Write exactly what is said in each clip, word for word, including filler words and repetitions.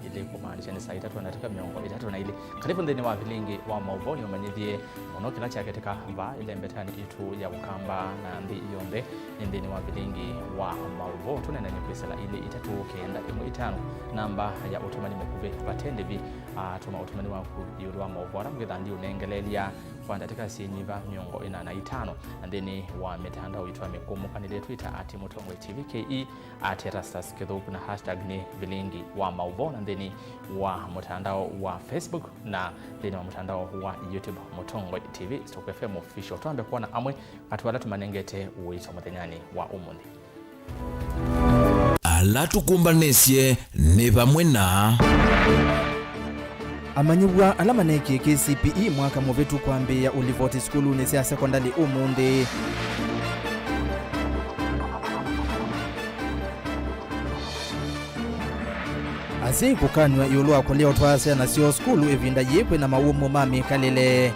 Ilĩ, kũmaanisya nĩ saa itatũ na ndatĩka mĩongo ĩtatũ na ilĩ. Kalĩvu nthĩnĩ wa vilingi wa maũvoo. Nĩũmanyĩthye mũno kĩla kyaketeka vaa ĩlembetanĩ itũ ya Ũkamba na nthĩ yonthe. Nĩ nthĩnĩ wa vilingi wa maũvoo. Tũneenany'e kwĩsĩla ilĩ itatũ kenda ĩmwe itano, namba ya ũtũmani mũkuvĩ vate ndĩvi. Aa, tũma ũtũmani waku ĩũlũ wa maũvoo ala mwĩthandi ũnengeleelya kwa ndatĩka syĩnyiva mĩongo ĩna na itano. Na nthĩnĩ wa mĩtandao itũ ya mĩkũmũkanĩlye, Twitter at Mũtongoi T V K E, at Erastus Kĩthũku, na hashtag nĩ vilingi wa maũvoo, na nthĩnĩ wa mũtandao wa Facebook, na nthĩnĩ wa mũtandao wa YouTube, Mũtongoi T V, Stock F M Official. Twambe kwona amwe katĩ wa ala tũmanengete ũito mũthenyanĩ wa ũmũnthĩ. Ala tũkũmbanĩsye nĩ vamwe na. Amanyĩw'a ala maneekie K C P E mwaka mũvĩtu kwambĩĩa ũlivoti sukulunĩ sya sekondalĩ ũmũnthĩ. Asyai kũkanw'a ĩũlũ wa kũlea ũtwaa syana syoo sukulu ĩvinda yĩĩ kwĩna mawũmũ ma mĩkalĩle.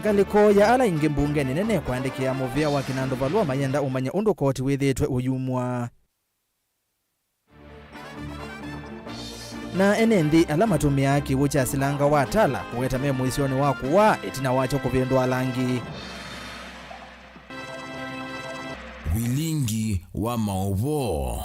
Ngalĩko ya ala aingĩ mbungenĩ nene kũandĩkĩa mũvĩa wa Kinandu valũa mayenda ũmanya ũndũ koti wĩthĩĩtwe ũyumw'a. Na ene nthĩ ala matũmĩaa kĩw'ũ kya silanga wa Tala kũweta me mũisyonĩ wa kũwaa ĩtina wakyo kũvĩndũa langi. Vilingi wa maũvoo.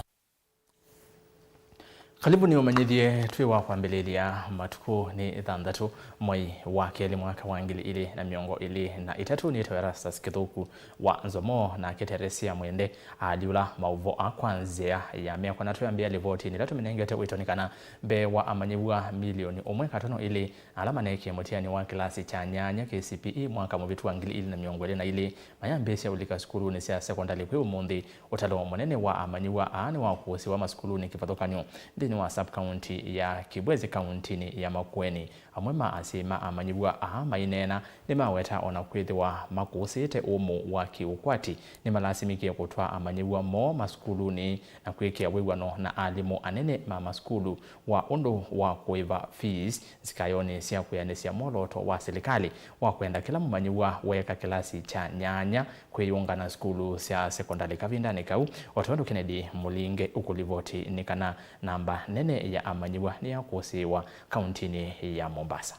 Kalĩvu nĩũmanyĩthye twĩ wa kwambĩlĩlya matukũ nĩ thanthatũ mwei wa kelĩ mwaka wa ngili ilĩ na mĩongo ĩlĩ na itatũ. Nĩtawa Erastus Kĩthũku wa Nzomo, nake Teresia Mwende aaliũla maũvoo aa kwa nzĩa ya mĩako, na twĩambĩa livotinĩ ĩla tũmĩnengete ũito nĩ kana mbee wa amanyĩw'a milioni ũmwe katono ilĩ ala maneekie mũtiani wa kĩlasi kya nyanya K C P E mwaka mũvĩtu wa ngili ilĩ na mĩongo ĩlĩ na ilĩ mayambĩĩsya ũlika sukulunĩ sya sekondalĩ kwĩ ũmũnthĩ. Ũtalo mũnene wa amanyĩw'a aa nĩ wa kũsĩwa masukulunĩ kĩvathũkany'o nthĩnĩ wa sub-county ya Kibwezi, kauntinĩ ya Makueni. Amwe ma asyai ma amanyĩw'a aa maineena nĩmaweta o na kwĩthĩwa makũsĩĩte ũmũ wa kĩũkwati, nĩmalasimĩkie kũtwaa amanyĩw'a moo masukulunĩ na kwĩkĩa wĩw'ano na alimũ anene ma masukulu wa ũndũ wa kũĩva fees nzikayonĩ sya kwĩanĩsya mwolooto wa silikalĩ wa kwenda kĩla mũmanyĩw'a weeka kĩlasi kya nyanya kwĩyũnga na sukulu sya sekondalĩ kavindanĩ kau, o ta ũndũ Kennedy Mũlinge ũkũlivoti nĩ kana namba nene ya amanyĩw'a nĩyakũsĩĩwa kauntinĩ ya Mombasa.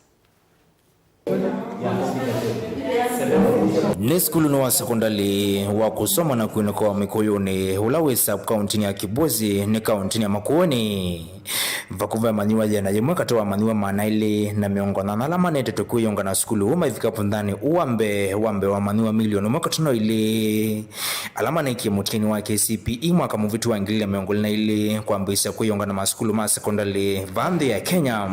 Nĩ sukulunĩ wa sekondalĩ wa kũsoma na kwĩnũka wa Mĩkũyũnĩ, ũla wĩ sub-kauntinĩ ya Kibwezi, nĩ kauntinĩ ya Makueni. Vakuvĩ amanyĩw'a yĩana yĩmwe katĩ wa amanyĩw'a maana elĩ na mĩongo nyanya ala manetetwe kwĩyũnga na sukulu ũũ maivika vũnyanĩ ũũ wa mbee, wa mbee wa amanyĩw'a milioni ũmwe katono ilĩ ala maneekie mũtiani wa K C P E mwaka mũvĩtu wa ngili ilĩ na mĩongo ĩlĩ na ilĩ kwambĩĩsya kwĩyũnga na masukulu ma sekondalĩ vaa nthĩ ya Kenya.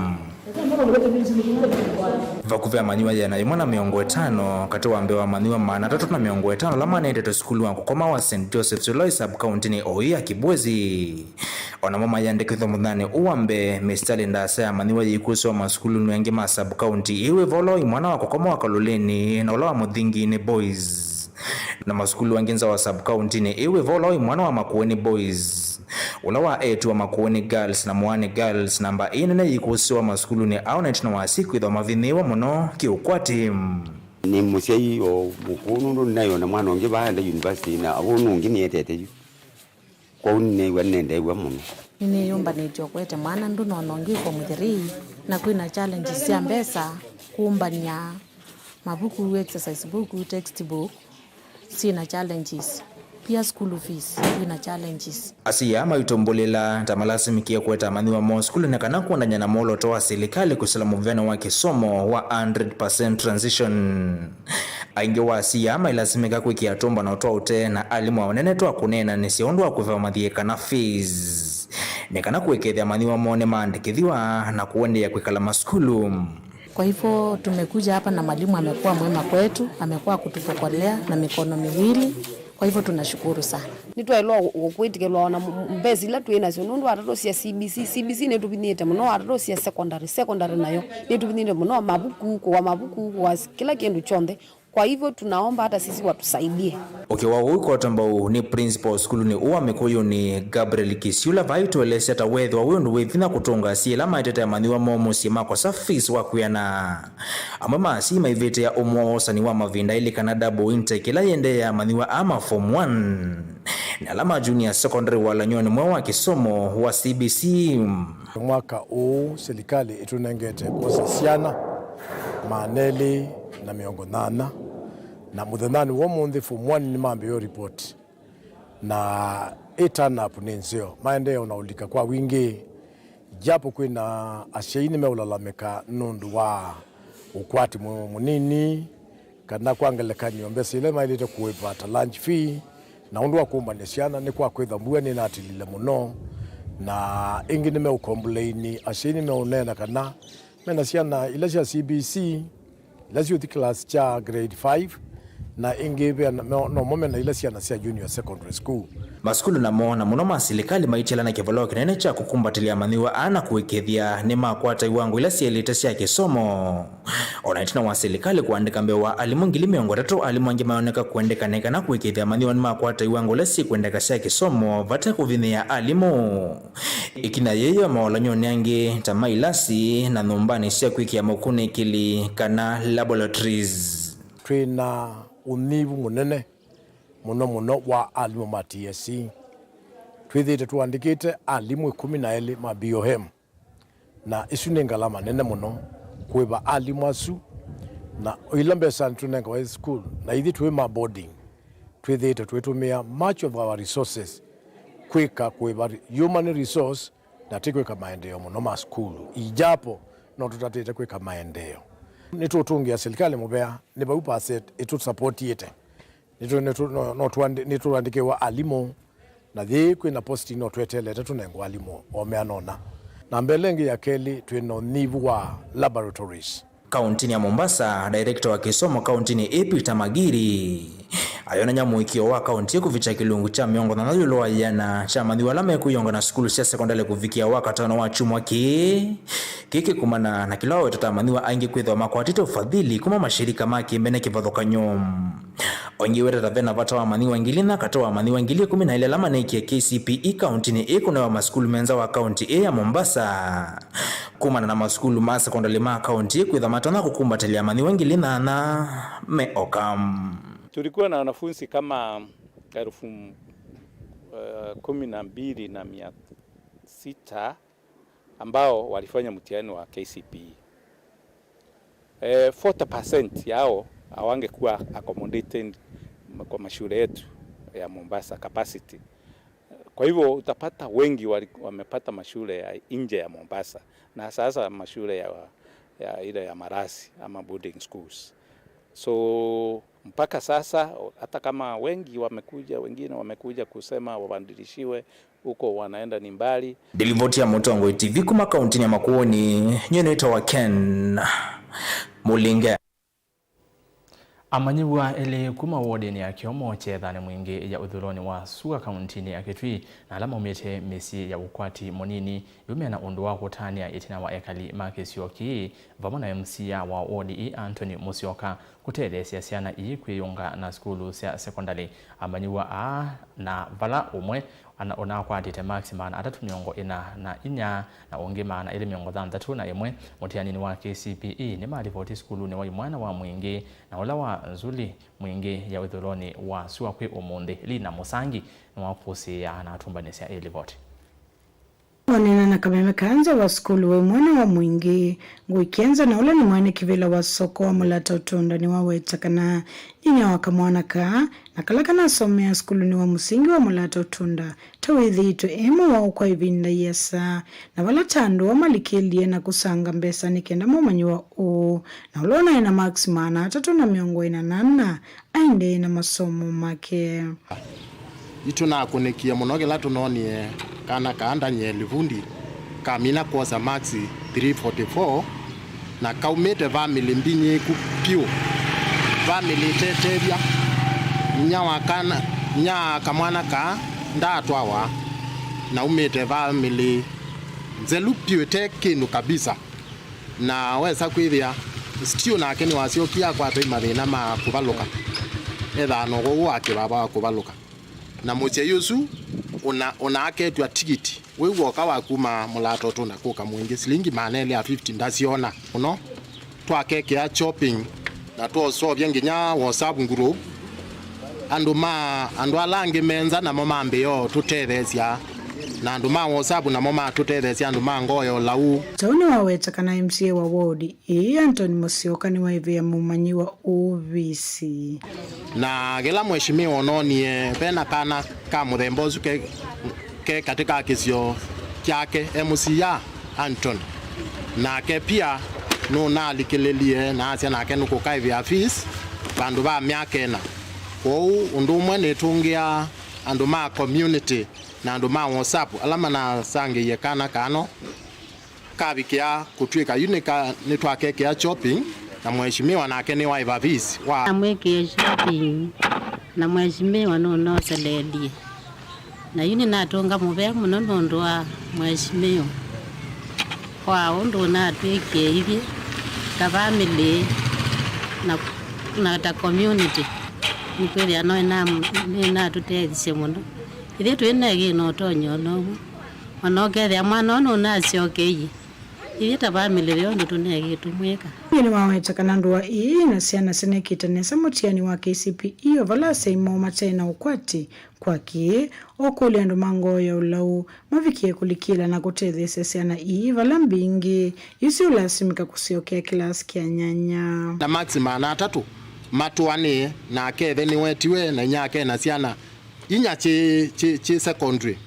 Vakuvĩ amanyĩw'a yĩana yĩmwe na mĩongo ĩtano katĩ wa mbee wa amanyĩw'a maana atatũ na mĩongo ĩtano ala manetetwe sukulu wa kũkoma wa Saint Joseph's ũla wĩ sub-kauntinĩ o ĩĩ ya Kibwezi. O namo mayĩandĩkĩthw'a mũthanĩ ũũ wa mbee, mĩsitalĩ ndaasa ya amanyĩw'a yĩkũsĩwa masukulunĩ angĩ ma sub-county ĩĩ wĩvo ũla wĩ mwana wa kũkoma wa Kaloleni na ũla wa Mũthinginĩ Boys. Na masukulu angĩ nza wa sub-county-nĩ ĩĩ wĩvo ũla wĩ mwana wa Makueni Boys, ũla wa eĩtu wa Makueni Girls na Moani Girls, namba ii nene yĩkũsĩwa masukulunĩ ao na ĩtina wa asyai kwĩthwa mavinyĩĩwe mũno kĩũkwati. Nĩ mũsyai o mũkũũ nũndũ nĩnaĩ o na mwana ũngĩ vaa aenda university na ũũ ũngĩ nĩetete yu. Kwoou nĩneew'a nĩnendeew'a mũno. Nĩnĩyũmbanĩtye ũkwete mwana ndũnona ũngĩ form three, na kwĩna challenges sya mbesa, kũmbany'a mavuku, exercise book, textbook, syĩna challenges. Pia school fees, kwĩna challenges. Asyai aa maitũmbũlĩla ta malasimĩkie kũete amanyĩw'a moo sukulunĩ kana kwondany'a na mwolooto wa silikalĩ kwĩsĩla mũvĩanĩ wa kĩsomo wa hundred percent transition. Aingĩ wa asyai aa mailasimĩka kwĩkĩa tũmbano twa ũtee na alimũ anene twa kũneenanĩsya ũndũ wa kũĩva mathiĩ kana fees, nĩ kana kũĩkĩĩthya amanyĩw'a moo nĩmaandĩkĩthw'a na kũendeea kwĩkala masukulu. Kwa hivyo tumekuja hapa na mwalimu amekuwa mwema kwetu, amekuwa kutupokolea na mikono miwili. Kwa hivyo tunashukuru sana. Nĩtwaĩlwa kwĩtĩkĩlwa ona mbesa ila twĩ nasyo, nũndũ atatũ sya C B C, C B C nĩtũvinyĩte mũno, atatũ sya secondary, secondary nayo nĩtũvinyĩte mũno, mavuku, kũwa mavuku, kũwa kĩla kĩndũ kyonthe. Kwa hivyo tunaomba hata sisi watusaidie. Ũkĩwa ũu ĩkota mbau nĩ principal sukulunĩ ũũ wa Mĩkũyũnĩ, Gabriel Kisiula, vai tũelesya ta wethĩwa wĩ ũndũ wĩ vinya kũtũnga asyai ala maetete amanyĩw'a moo mũsyĩ makosa fees wa kwĩana. Amwe ma asyai maivĩtĩa ũmwe wa wosani wa mavinda elĩ kana double intake ĩla yĩendeeaa amanyĩw'a aa ma form one na ala ma junior secondary walany'onĩ mweũ wa kĩsomo wa C B C. Mwaka ũũ silikalĩ ĩtũnengete kwosa syana maana elĩ na mĩongo nyanya, na mũthenyanĩ wa ũmũnthĩ form one nĩmambĩĩe report, na ĩ turn up nĩ nzeo, maendee ona ũlika kwa wingĩ, japo kwĩna asyai nĩmeũlalamĩka nũndũ wa ũkwati mũ- mũnini, kana kwa ngelekany'o mbesa ila maĩlĩte kũĩva ta lunch fee na ũndũ wa kũmbany'a syana nĩ kwa kwĩtha mbua nĩnatilile mũno, na ĩngĩ nĩmeũkombuleini, asyai nĩmeũneena kana mena syana ila sya C B C ila syũthi class kya grade five, na ĩngĩ ve na- me- nomo mena ila syana sya junior secondary school. Masukulu namo, na mũno ma silikalĩ, maityĩlana kĩvoloo kĩnene kya kũkumbatĩlya amanyĩw'a aa na kũĩkĩĩthya nĩmakwata iwango ila syaĩlĩte sya kĩsomo. O na ĩtina wa silikalĩ kũandĩka mbee wa alimũ ngili mĩongo ĩtatũ, alimũ angĩ mayoneka kũendeka nĩ kana kũĩkĩĩthya amanyĩw'a nĩmakwata iwango ila syĩkwendeka sya kĩsomo vate kũvinyĩĩa alimũ. Ĩkinya yĩĩ yomaolany'onĩ angĩ ta ma ilasi na nyũmbanĩ sya kwĩkĩa makunĩkĩli kana laboratories. Twĩ na ũnyivu mũnene mũno mũno wa alimũ ma T S C. Twĩthĩĩtwe tũandĩkĩte alimũ ĩkũmi na elĩ ma B O M, na ĩsu nĩ ngalama nene mũno kũĩva alimũ asu, na ila mbesa tũnengawa ĩ sukulu, na ithyĩ twĩ ma boarding, twĩthĩĩtwe twĩtũmĩa much of our resources kwĩka kũĩva human resource na ti kwĩka maendeeo mũno ma sukulu. Ijapo no tũtatĩte kwĩka maendeeo. Nĩtũũtũngĩa silikalĩ mũvea, nĩ vau percent ĩtũsapotiĩte. Nĩtũ- nĩtũ- no- no tũandĩ- nĩtũandĩkĩwa alimũ, na yĩĩ kwĩna posting no tweteelete tũnengwa alimũ o meana ũna. Na mbele ĩngĩ ya kelĩ, twĩ na ũnyivu wa laboratories. Kauntinĩ ya Mombasa, director wa kĩsomo kauntinĩ ĩĩ, Peter Magiri, ayonany'a mũĩkĩĩo wa kaunti ĩĩ kũvikya kĩlungu kya mĩongo thanthatũ ĩũlũ wa ĩana kya amanyĩw'a ala mekwĩyonga na sukulu sya sekondalĩ kũvikĩa Wakatano wa kyumwa kĩĩ. Kĩĩ kĩkumana na kĩla waweta ta amanyĩw'a aingĩ kwĩthĩwa makwatĩte ũfadhili kuma mashirika ma kĩmbene kĩvathũkany'o. Ongiweta ta vena vata wa amanyĩw'a ngili inya katĩ wa amanyĩw'a ngili ĩkũmi na ilĩ ala maneekie K C P E kauntinĩ ĩĩ kũnewa masukulu me nza wa kaunti ĩĩ ya Mombasa. Kumana na masukulu ma sekondalĩ ma kaunti ĩĩ kwĩtha matonya kũkumbatĩlya amanyĩw'a ngili nyanya me oka. Tulikuwa na wanafunzi kama elfu, eh, kumi na mbili na mia sita ambao walifanya mtihani wa K C P E. Eh, forty percent yao hawangekuwa accommodated kwa mashule yetu ya Mombasa capacity. Kwa hivyo utapata wengi wali- wamepata mashule ya nje ya Mombasa, na sasa mashule ya, ya ile ya Marasi ama boarding schools. So mpaka sasa, hata kama wengi wamekuja, wengine wamekuja kusema wabadilishiwe, huko wanaenda ni mbali. Ndilivoti ya Mũtongoi T V kuma kauntinĩ ya Makueni, nyie nĩtawa Ken Mũlinge. Amanyĩw'a elĩ kuma wodinĩ ya Kĩomo kyethanĩ mwingĩ ya ũthũlonĩ wa sua kauntinĩ ya Kitui na ala maumĩte mĩsyĩ ya ũkwati mũnini yu mena ũndũ wa kũtanĩa ĩtina wa ekali ma kĩsio kĩĩ vamwe na M C A wa wodi ii Anthony Musyoka kũtetheesya syana ii kwĩyũnga na sukulu sya sekondalĩ. Amanyĩw'a aa na vala ũmwe ana- ũnakwatĩte maksi maana atatũ mĩongo ĩna na inya na ũngĩ maana elĩ mĩongo thanthatũ na ĩmwe mũtianinĩ wa K C P E nĩmalivoti sukulunĩ wa imwana wa Mwingĩ na ũla wa Nzuli Mwingĩ ya wĩthũlonĩ wa sua kwĩ ũmũnthĩ. Lina Mũsangi nĩwakũsĩĩaa na atũmbanĩsya ĩlivoti. Wanena na kameme ka nza wa sukulu wa imwana wa Mwingĩ, Ngũi Kĩenza, na ũla nĩ mwene kĩvĩla wa soko wa Mũlata Ũtũnda nĩwaweta kana inyia wa kamwana kaa na kala kanasomea sukulunĩ wa mũsingi wa Mũlata Ũtũnda ta wĩthĩĩtwe e mũwaũ kwa ĩvinda ĩasa, na vala ta andũ aa malikĩlye na kũsanga mbesa nĩ kenda momanyĩw'a ũũ, na ũla ũnaĩ na maksi maana atatũ na mĩongo ĩna na ana aendee na masomo make. Nĩtũnakũnĩkie mũno kĩla tũnoonie kana kaa Daniel Vundi kamina kwosa maksi three forty-four, na kaumĩte vamĩlĩ mbinyĩĩku vyũ, vamĩlĩ ĩtetethya. Inyia wa kana, inyia wa kamwana kaa ndaatwawa, na aumĩte vamĩlĩ nzelu vyũ ĩte kĩndũ kabisa. Na wesa kwĩthĩa Still nake nĩwasyokie akwatwa nĩ mathĩna ma kũvalũka. Ethaa na ũwau wa kĩvava wa kũvalũka. Na mũsyai ũsu ũna, ũna aketw'a tikiti, wĩu woka wa kuma Mũlatũtũ na kũka Mwingĩ, silingi maana elĩ ya fifty ndasyona mũno. Twakekĩa shopping na twoseũvya nginya WhatsApp group. Andũ ma, andũ ala angĩ me nza namo mambĩĩa ũtũtetheesya, na andũ ma WhatsApp namo matũtetheesya, andũ ma ngoo ya ũlau. Taũ nĩwaweta kana M C A wa ward ĩĩ, Anthony Mũsyoka, nĩwaĩvĩa mũmanyĩw'a ũvisi. Na kĩla mheshimiwa ũnoonie, ve na kana ka mũthemba ũsu ke, ke katĩ ka kĩsio kyake, M C A Anthony. Nake pia nũnalikĩlĩlye na asya nake nũkũkaĩvĩa fees vandũ va myaka ĩna. Kwoou ũndũ ũmwe nĩtũngĩa andũ ma community na andũ ma WhatsApp ala manasangĩie kana kano kavikĩa kũtw'ĩka yu nĩka, nĩtwakekĩa shopping, na mheshimiwa nake nĩwaĩva fees wa. Namwĩkĩe shopping, na mheshimiwa nũnoselelie. Na yu nĩnatũnga mũvea mũno nũndũ wa mheshimiwa kwa ũndũ ũnatwĩkie ithyĩ ta family na, na ta community. Nĩkwĩthĩa no ĩna, nĩnatũteethisye mũno. Ithyĩ twĩ na ĩkĩ na ũtonyi o na ũmwe. O na ũkethĩa mwana ũũ nũnasyokeie, ithyĩ ta vamĩlĩ ve ũndũ tũneekĩe tũmwĩka. Ĩngĩ nĩwaweta kana ndũa ĩĩ na syana sinekĩte nesa mũtiani wa K C P E, o vala asyai moo mate na ũkwati kwaki, ũkũlya andũ ma ngoo ya ũlau mavikĩe kũlikĩla na kũtetheesya syana ii vala mbingĩ isu ũlasimĩka kũsyokea kĩlasi kya nyanya. Na maksi maana atatũ matũanĩe, na akethe nĩwetiwe na inyake na syana inya kyĩ, kyĩ, kyĩ secondary.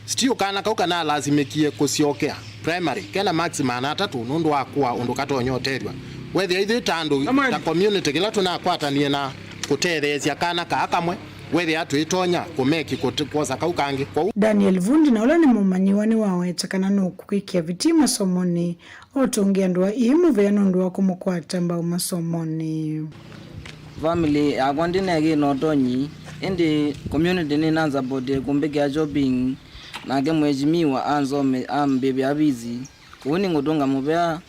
Still kana kau kanalasimĩkie kũsyokea primary kena maksi maana atatũ nũndũ wa kũa ũndũ katonya ũtethw'a. Wethĩa ithyĩ ta andũ, ta community, kĩla tũnakwatanie na kũtetheesya kana kaa kamwe, wethĩa twĩtonya kũmeki kũte-, kwosa kau kangĩ. Kwoou. Daniel Vundi, na ũla nĩ mũmanyĩw'a, nĩwaweta kana nũkwĩkĩa vitii masomonĩ, ũtũngĩa ndũa ii mũvea nũndũ wa kũmũkwata mbau masomonĩ. Family yakwa ndĩneekĩe na ũtonyi, ĩndĩ community nĩnansapoti kũmbĩkĩa shopping, nake mheshimiwa ansome, ambĩvĩa fees. Kũu nĩngũtũnga mũvea,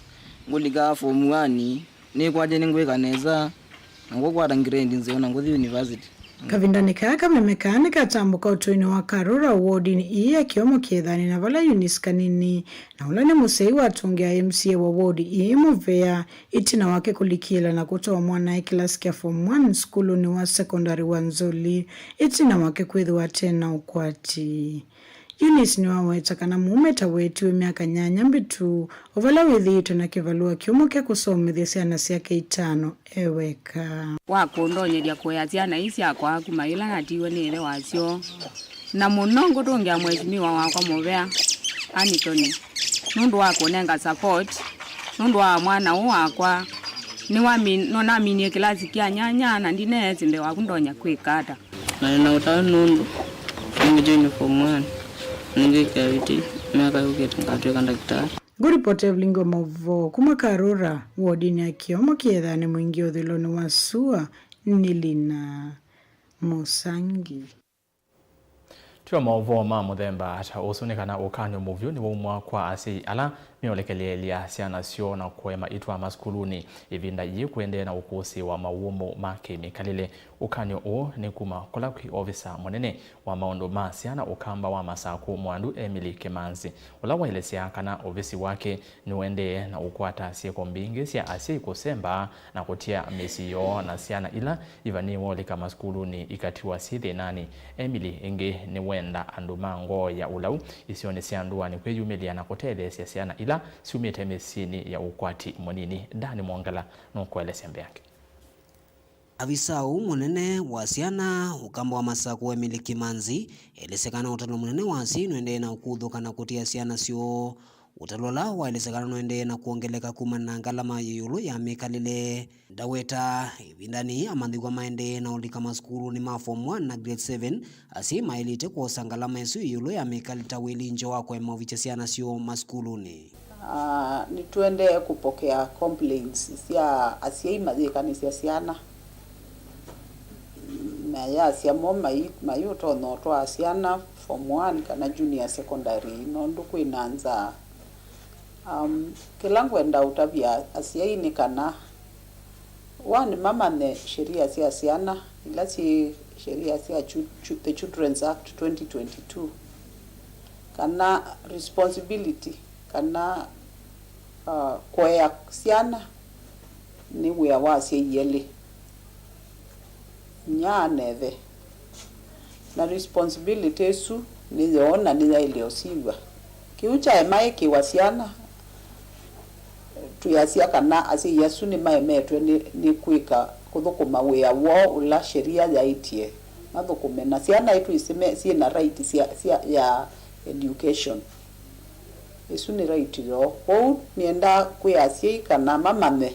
ngũlika form one, nĩkwatya nĩngwĩka nesa, na ngũkwata grade nzeo na ngũthi university. Kavindanĩ kaa, kameme kaa nĩkatambũka ũtũinĩ wa Karura wodinĩ ii ya Kĩomo Kĩethanĩ, na vala Eunice Kanini, na ũla nĩ mũsyai, watũngĩa M C A wa wodi ii mũvea, ĩtina wake kũlikĩla na kũtwaa mwanae kĩlasi kya form one sukulunĩ wa sekondalĩ wa Nzoli, ĩtina wake kwĩthĩwa ate na ũkwati. Eunice nĩwaweta kana mũũme ta weetiwe myaka nyanya mbĩtu, o vala wĩthĩĩtwe na kĩvalũa kĩũmũ kya kũsomethya syana syake itano e weka. Wa kũndonyethya kũea syana ii syakwa kuma yĩla natiiwe nĩ ĩthe wasyo. Na mũno ngũtũngĩa mheshimiwa wakwa mũvea, Anthony, nũndũ wa kũnenga support, nũndũ wa mwana ũũ wakwa. Nĩwamin-, nũnaminie kĩlasi kya nyanya na ndineesĩ mbee waku ndonya kwĩka ata. Na nĩ na ũtanu nũndũ nĩngũjoin form one, na nĩngwĩkĩa vitii myaka yũkĩte ngatw'ĩka ndakĩtalĩ. Ngũripota Evelyn wa maũvoo kuma Karura, wodinĩ ya Kĩomo Kĩethanĩ, mũingĩ ũthũĩlonĩ wa sua, nĩ Lina Mũsangi. Twĩ o maũvoo ma mũthemba ta ũsu nĩ kana ũkany'o mũvyũ nĩwaumwa kwa asyai ala meũlekeleelya syana syoo na kũema itwaa masukulunĩ. Ĩvinda yĩĩ kũendee na ũkũsĩĩwa mawũmũ ma kĩmĩkalĩle. Ũkany'o ũũ nĩ kuma kũla kwĩ ovisa mũnene wa maũndũ ma syana ũkamba wa Masakũ Mwandu Emily Kĩmanzi, ũla waelesya kana ovisi wake nĩũendee na ũkwata syĩko mbingĩ sya asyai kũsemba na kũtia mĩsyĩ yoo na syana ila ivanĩĩwe ũlika masukulunĩ ikatiwa syĩ thĩnanĩ. Emily ĩngĩ nĩwenda andũ ma ngoo ya ũlau isionĩ sya ndũanĩ kwĩyumĩlya na kũtetheesya syana ila syumĩte mĩsyĩnĩ ya ũkwati mũnini. Dani Mwongela nũkũelesya mbeange. Avisa ũũ mũnene wa syana, ũkamba wa Masakũ Emily Kĩmanzi, elesya kana ũtalo mũnene wa asyai nũendee na ũkũthũka na kũtia syana syoo. Ũtalo ũla waelesya kana nũendee na kwongeleka kumana na ngalama yĩ ĩũlũ ya mĩkalĩle. Ndaweta, ĩvindanĩ yĩĩ amanyĩw'a maendee na ũlika masukulunĩ ma form one na grade seven, asyai maĩlĩte kwosa ngalama ĩsu ĩũlũ ya mĩkalĩle ta wĩlingyo wa kũema ũvikya syana syoo masukulunĩ. Ah, nĩtũendee kũpokea complaints sya asyai mayĩkanĩsya syana, mayasya mo mai-, mayũtonya ũtwaa syana form one kana junior secondary nũndũ kwĩ na nzaa. Um, kĩla ngwenda ũtavya asyai nĩ kana One, mamanye sheria sya syana, ila syĩ sheria sya chu-, chu-, the Children's Act twenty twenty-two, kana responsibility, kana, uh, kũea syana nĩ wĩa wa asyai elĩ, inyia na ĩthe. Na responsibility ĩsu nĩ yoo na nĩyaĩle ũsiw'a. Kĩu kyaema ĩkĩwa syana, twĩasya kana asyai asu nĩmaemetwe nĩ, nĩ kwĩka, kũthũkũma wĩa woo ũla sheria yaĩtye mathũkũme. Na syana ĩtwĩsĩ me, syĩ na right sya, sya, ya education. Ĩsu nĩ right yoo. Kwoou nĩendaa kwĩa asyai kana mamanye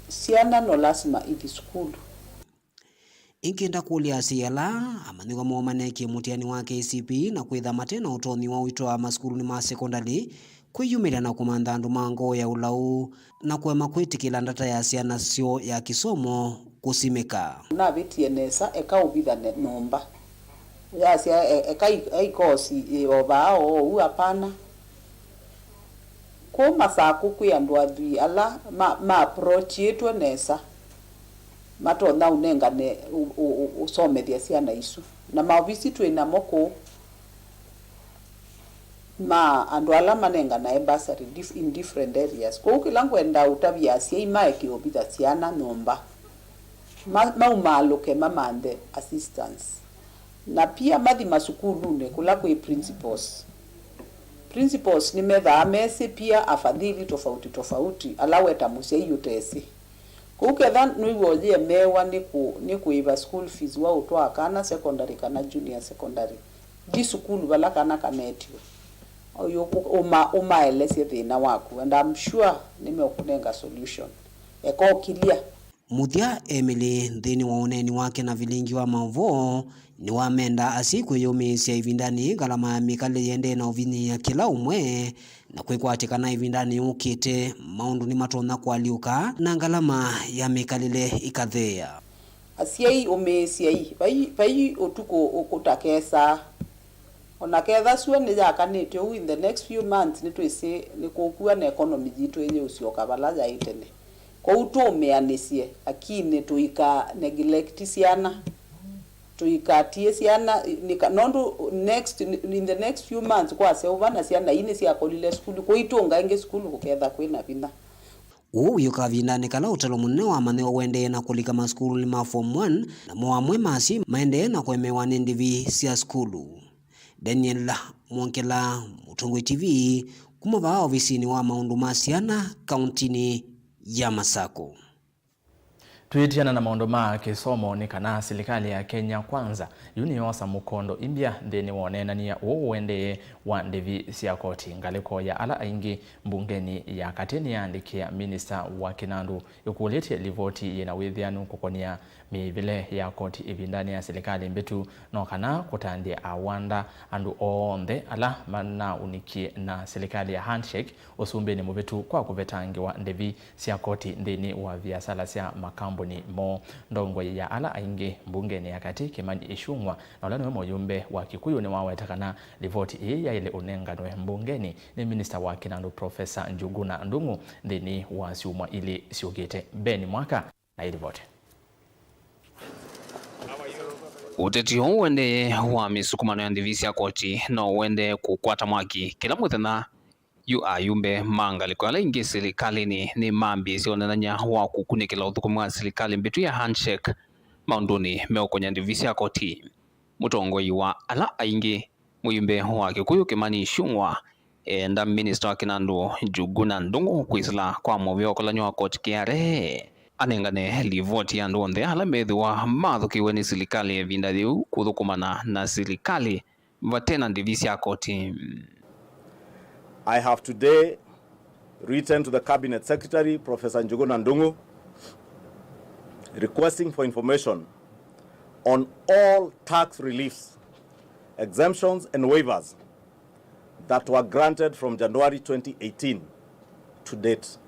syana no lasima ithi sukulu. Ĩngĩ ndakũlya asyai ala amanyĩw'a moo maneekie mũtiani wa K C P E na kwĩtha mate na ũtonyi wa ũitwaa masukulunĩ ma sekondalĩ, kwĩyumĩlya na kũmantha andũ ma ngoo ya ũlau, na kũema kwĩtĩkĩla ndata ya syana syoo ya kĩsomo kũsimĩka. Navĩtie nesa, eka ũvithane nyũmba. Yasya, e-, eka i-, e ikosi, e, o vaa o ũu, apana. Kũu Masakũ kwĩ andũ athwii ala ma, ma approachĩtwe nesa, matonya ũnengane ũ, ũ, ũ, ũsomethya syana isu. Na maovisi twĩ namo kũu ma andũ ala manenganae bursary dif-, in different areas. Kwoou kĩla ngwenda ũtavya asyai maeke ũvitha syana nyũmba, ma, maumaalũke mamanthe assistance. Na pia mathi masukulunĩ kũla kwĩ principals. Principals nĩmethaa mesĩ pia afadhili tofauti tofauti ala we ta mũsyai ũtesĩ. Kũu ketha nĩw'o ũyĩemeewa nĩ kũ-, nĩ kũĩva school fees wa ũtwaa kana secondary kana junior secondary, thi sukulu vala kana kanetiwe. Ũyũ ũ-, ũma-, ũmaelesye thĩna waku, and I'm sure nĩmeũkũnenga solution. Eka ũkilya. Mũthya, Emily, nthĩnĩ wa ũneeni wake na vilingi wa maũvoo, nĩwamenda asyai kwĩyũmĩĩsya ĩvindanĩ yĩĩ ngalama ya mĩkalĩle yĩendee na ũvinyĩĩa kĩla ũmwe, na kwĩkwatya kana ĩvindanĩ yũkĩte maũndũ nĩmatonya kũalyũka na ngalama ya mĩkalĩle ĩkatheea. Asyai, ũmĩĩsyai, vai, vai ũtukũ ũ-, ũtakesaa. O na ketha sua nĩyakanĩte ũu, in the next few months nĩtwĩsĩ nĩkũkw'a na economy yitũ ĩyĩũsyoka vala yaĩ tene. Kwoou tũũmĩanĩsye, lakini tũika neglect syana. Tũikatie syana, nĩka-, nũndũ next, in the next few months kwaseũva na syana ii nĩsyakolile sukulu, kũitũnga ĩngĩ sukulu kũketha kwĩ na vinya. Ũu wĩ kavindanĩ kala ũtalo mũnene wa amanyĩw'a ũendee na kũlika masukulunĩ ma Form one, namo amwe ma asyai maendee na kũemewa nĩ ndĩvi sya sukulu. Daniel Mwongela, Mũtongoi T V, kuma vaa ovisinĩ wa maũndũ ma syana kauntinĩ ya Masakũ. Twĩtiana na maũndũ ma kĩsomo, nĩ kana silikalĩ ya Kenya Kwanza yu nĩyoosa mũkondo imbya nthĩnĩ wa ũneenany'a ũũ ũendee wa ndĩvi sya koti. Ngalĩko ya ala aingĩ mbungenĩ ya katĩ nĩyaandĩkĩa minista wa kĩnandũ ĩkũlĩtye livoti yĩ na wĩthĩanu kũkonia mĩĩvĩle ya koti ĩvindanĩ ya silikalĩ mbĩtu, no kana kũtanthya awanda andũ onthe ala manaũnikie na silikalĩ ya handshake ũsumbĩnĩ mũvĩtu kwa kũvetangĩwa ndĩvi sya koti nthĩnĩ wa viasala sya makambuni moo. Ndongoi ya ala aingĩ mbungenĩ ya katĩ, Kĩmani Ĩchung'wa, na ũla nĩwe mũyumbe wa Kikuyu, nĩwaweta kana livoti ĩĩ yaĩle ũnenganwe mbungenĩ nĩ minista wa kĩnandũ Profesa Njuguna Ndung'u nthĩnĩ wa syumwa ilĩ syũkĩte. Ben Mwaka na ĩlivoti. Ũteti ũũ ũendee wa mĩsukumano ya ndĩvi sya koti no ũendee kũkwata mwaki kĩla mũthenya. Yu ayumbe ma ngalĩko ala ingĩ silikalĩnĩ nĩmambĩĩsye ũneenany'a wa kũkunĩkĩla ũthũkũmi wa silikalĩ mbĩtu ya handshake maũndũnĩ meũkonya ndĩvi sya koti. Mũtongoi wa ala aingĩ, mũyumbe wa Kikuyu Kĩmani Ĩchung'wa, eenda minista wa kĩnandũ Njuguna Ndung'u kwĩsĩla kwa mũvĩa ũkolany'o wa koti K R A anengane livoti ya andũ onthe ala methĩwa mathũkĩwe nĩ silikalĩ ya ĩvinda yĩu kũthũkũmana na silikalĩ vate na ndĩvi sya koti. I have today written to the Cabinet Secretary, Professor Njuguna Ndung'u, requesting for information on all tax reliefs, exemptions and waivers that were granted from January twenty eighteen to date.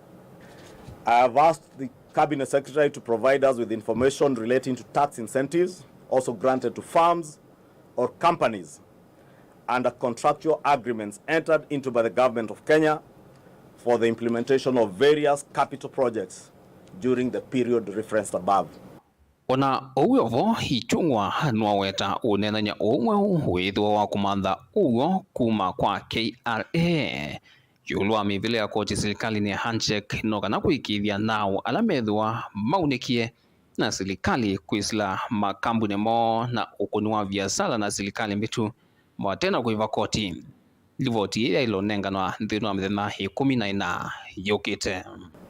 I have asked the Cabinet Secretary to provide us with information relating to tax incentives also granted to firms or companies under contractual agreements entered into by the Government of Kenya for the implementation of various capital projects during the period referenced above. O na ũu wĩ o vo, Ichung'wa nĩwaweta ũneenany'a ũũ mweũ wĩthĩwa wa kũmantha ũw'o kuma kwa K R A ĩũlũ wa mĩvĩle ya koti silikalĩnĩ ya handshake, no kana kũĩkĩĩthya naaũ ala methĩwa maunĩkie na silikalĩ kwĩsĩla makambunĩ moo na ũkũni wa viasala na silikalĩ mbĩtu vate na kũĩva koti. Livoti ĩĩ yaĩle ũnenganwa nthĩnĩ wa mĩthenya ĩkũmi na ĩna yũkĩte.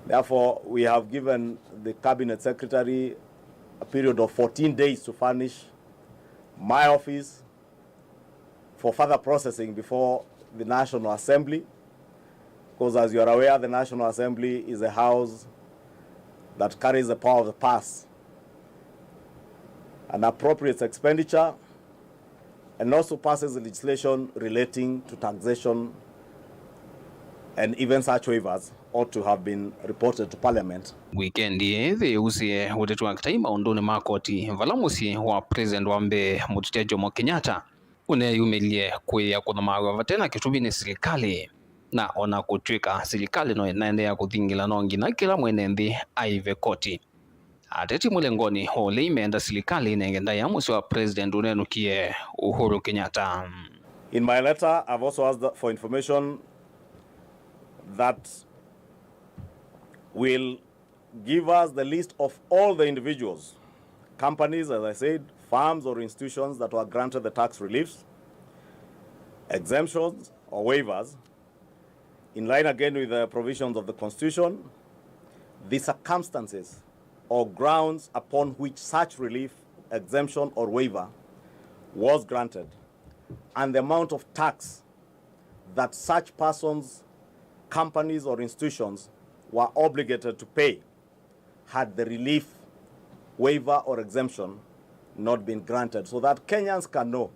Therefore, we have given the Cabinet Secretary a period of fourteen days to furnish my office for further processing before the National Assembly, because, as you are aware, the National Assembly is a house that carries the power of the purse and appropriates expenditure and also passes legislation relating to taxation, and even such waivers ought to have been reported to Parliament. Wikendi ĩĩ yĩusĩe ũteti wa kĩtai maũndũnĩ ma koti, vala mũsyĩ wa President wa mbee Mũtũtya Jomo Kenyatta ũneeyumĩlye kwĩĩa kũthamaw'a vate na kĩtumi nĩ silikalĩ, na o na kũtw'ĩka silikalĩ no ĩnaendeea kũthingĩla, no nginya kĩla mwene nthĩ aĩve koti. Ateti mũlengonĩ wa ũlei meenda silikalĩ ĩnenge ndaĩa mũsyĩ wa President ũnenũkie Uhuru Kenyatta. In my letter, I've also asked for information that will give us the list of all the individuals, companies, as I said, firms or institutions that were granted the tax reliefs, exemptions or waivers, in line again with the provisions of the Constitution, the circumstances or grounds upon which such relief, exemption or waiver was granted, and the amount of tax that such persons, companies or institutions were obligated to pay had the relief, waiver or exemption not been granted, so that Kenyans can know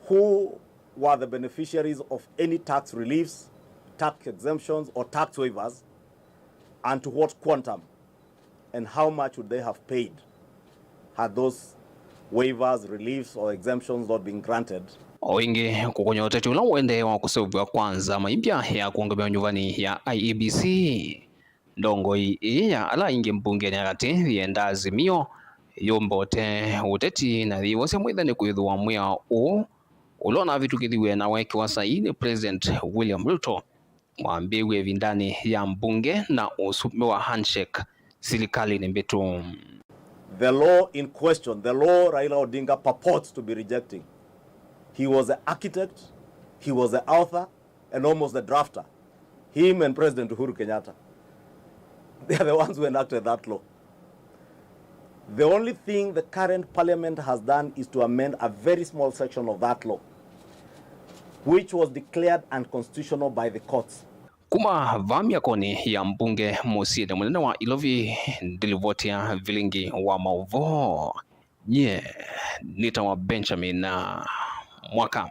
who were the beneficiaries of any tax reliefs, tax exemptions or tax waivers, and to what quantum, and how much would they have paid had those waivers, reliefs or exemptions not been granted. O ĩngĩ, kũkũnya ũteti ũla ũendee wa kũseũvw'a kwa nzama imbya ya kũũngamĩwa nyuvani ya I E B C. Ndongoi ĩĩ ya ala aingĩ mbungenĩ ya katĩ yĩenda Azimio yũmbote ũteti na yĩwosya mwĩthani kwĩthĩwa mwĩao ũũ ũla ũnavĩtũkĩthiw'e na weekĩwa saii nĩ President William Ruto wambĩĩw'e ĩvindanĩ ya mbunge na ũsumbĩ wa handshake silikalĩnĩ mbĩtu. The law in question, the law Raila Odinga purports to be rejecting, he was the architect, he was the author, and almost the drafter, him and President Uhuru Kenyatta. They are the ones who enacted that law. The only thing the current parliament has done is to amend a very small section of that law, which was declared unconstitutional by the courts. Kuma vaa myakonĩ ya mbunge mũsyĩnĩ mũnene wa Ilovi, ndilivoti ya vilingi wa maũvoo, nyie nĩtawa Benjamin Mwaka.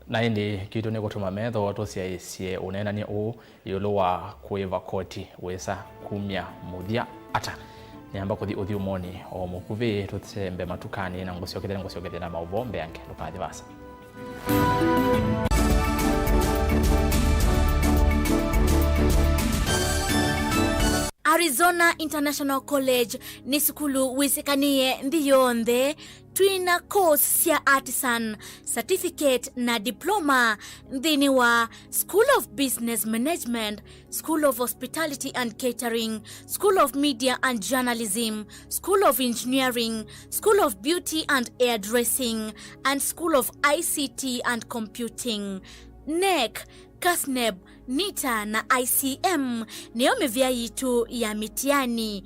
Na ĩndĩ, kitũ nĩ kũtũma metho tũsyaĩĩsye ũneenany'e ũũ ĩũlũ wa kũĩva koti wĩsa kumya mũthya ata. Nĩamba kũthi ũthyũmũonĩ o mũkuvĩ, tũsembe matukanĩ, na ngũsyokethya, nĩngũsyokethya na maũvoo mbeange. Ndũkathi vaasa. Arizona International College nĩ sukulu wĩsĩkanĩe nthĩ yonthe. Twĩna course sya artisan, certificate na diploma nthĩnĩ wa School of Business Management, School of Hospitality and Catering, School of Media and Journalism, School of Engineering, School of Beauty and Hairdressing, and School of I C T and Computing. NEC, CASNEB, NITA na I C M nĩyo mĩvĩa yitũ ya mĩtiani.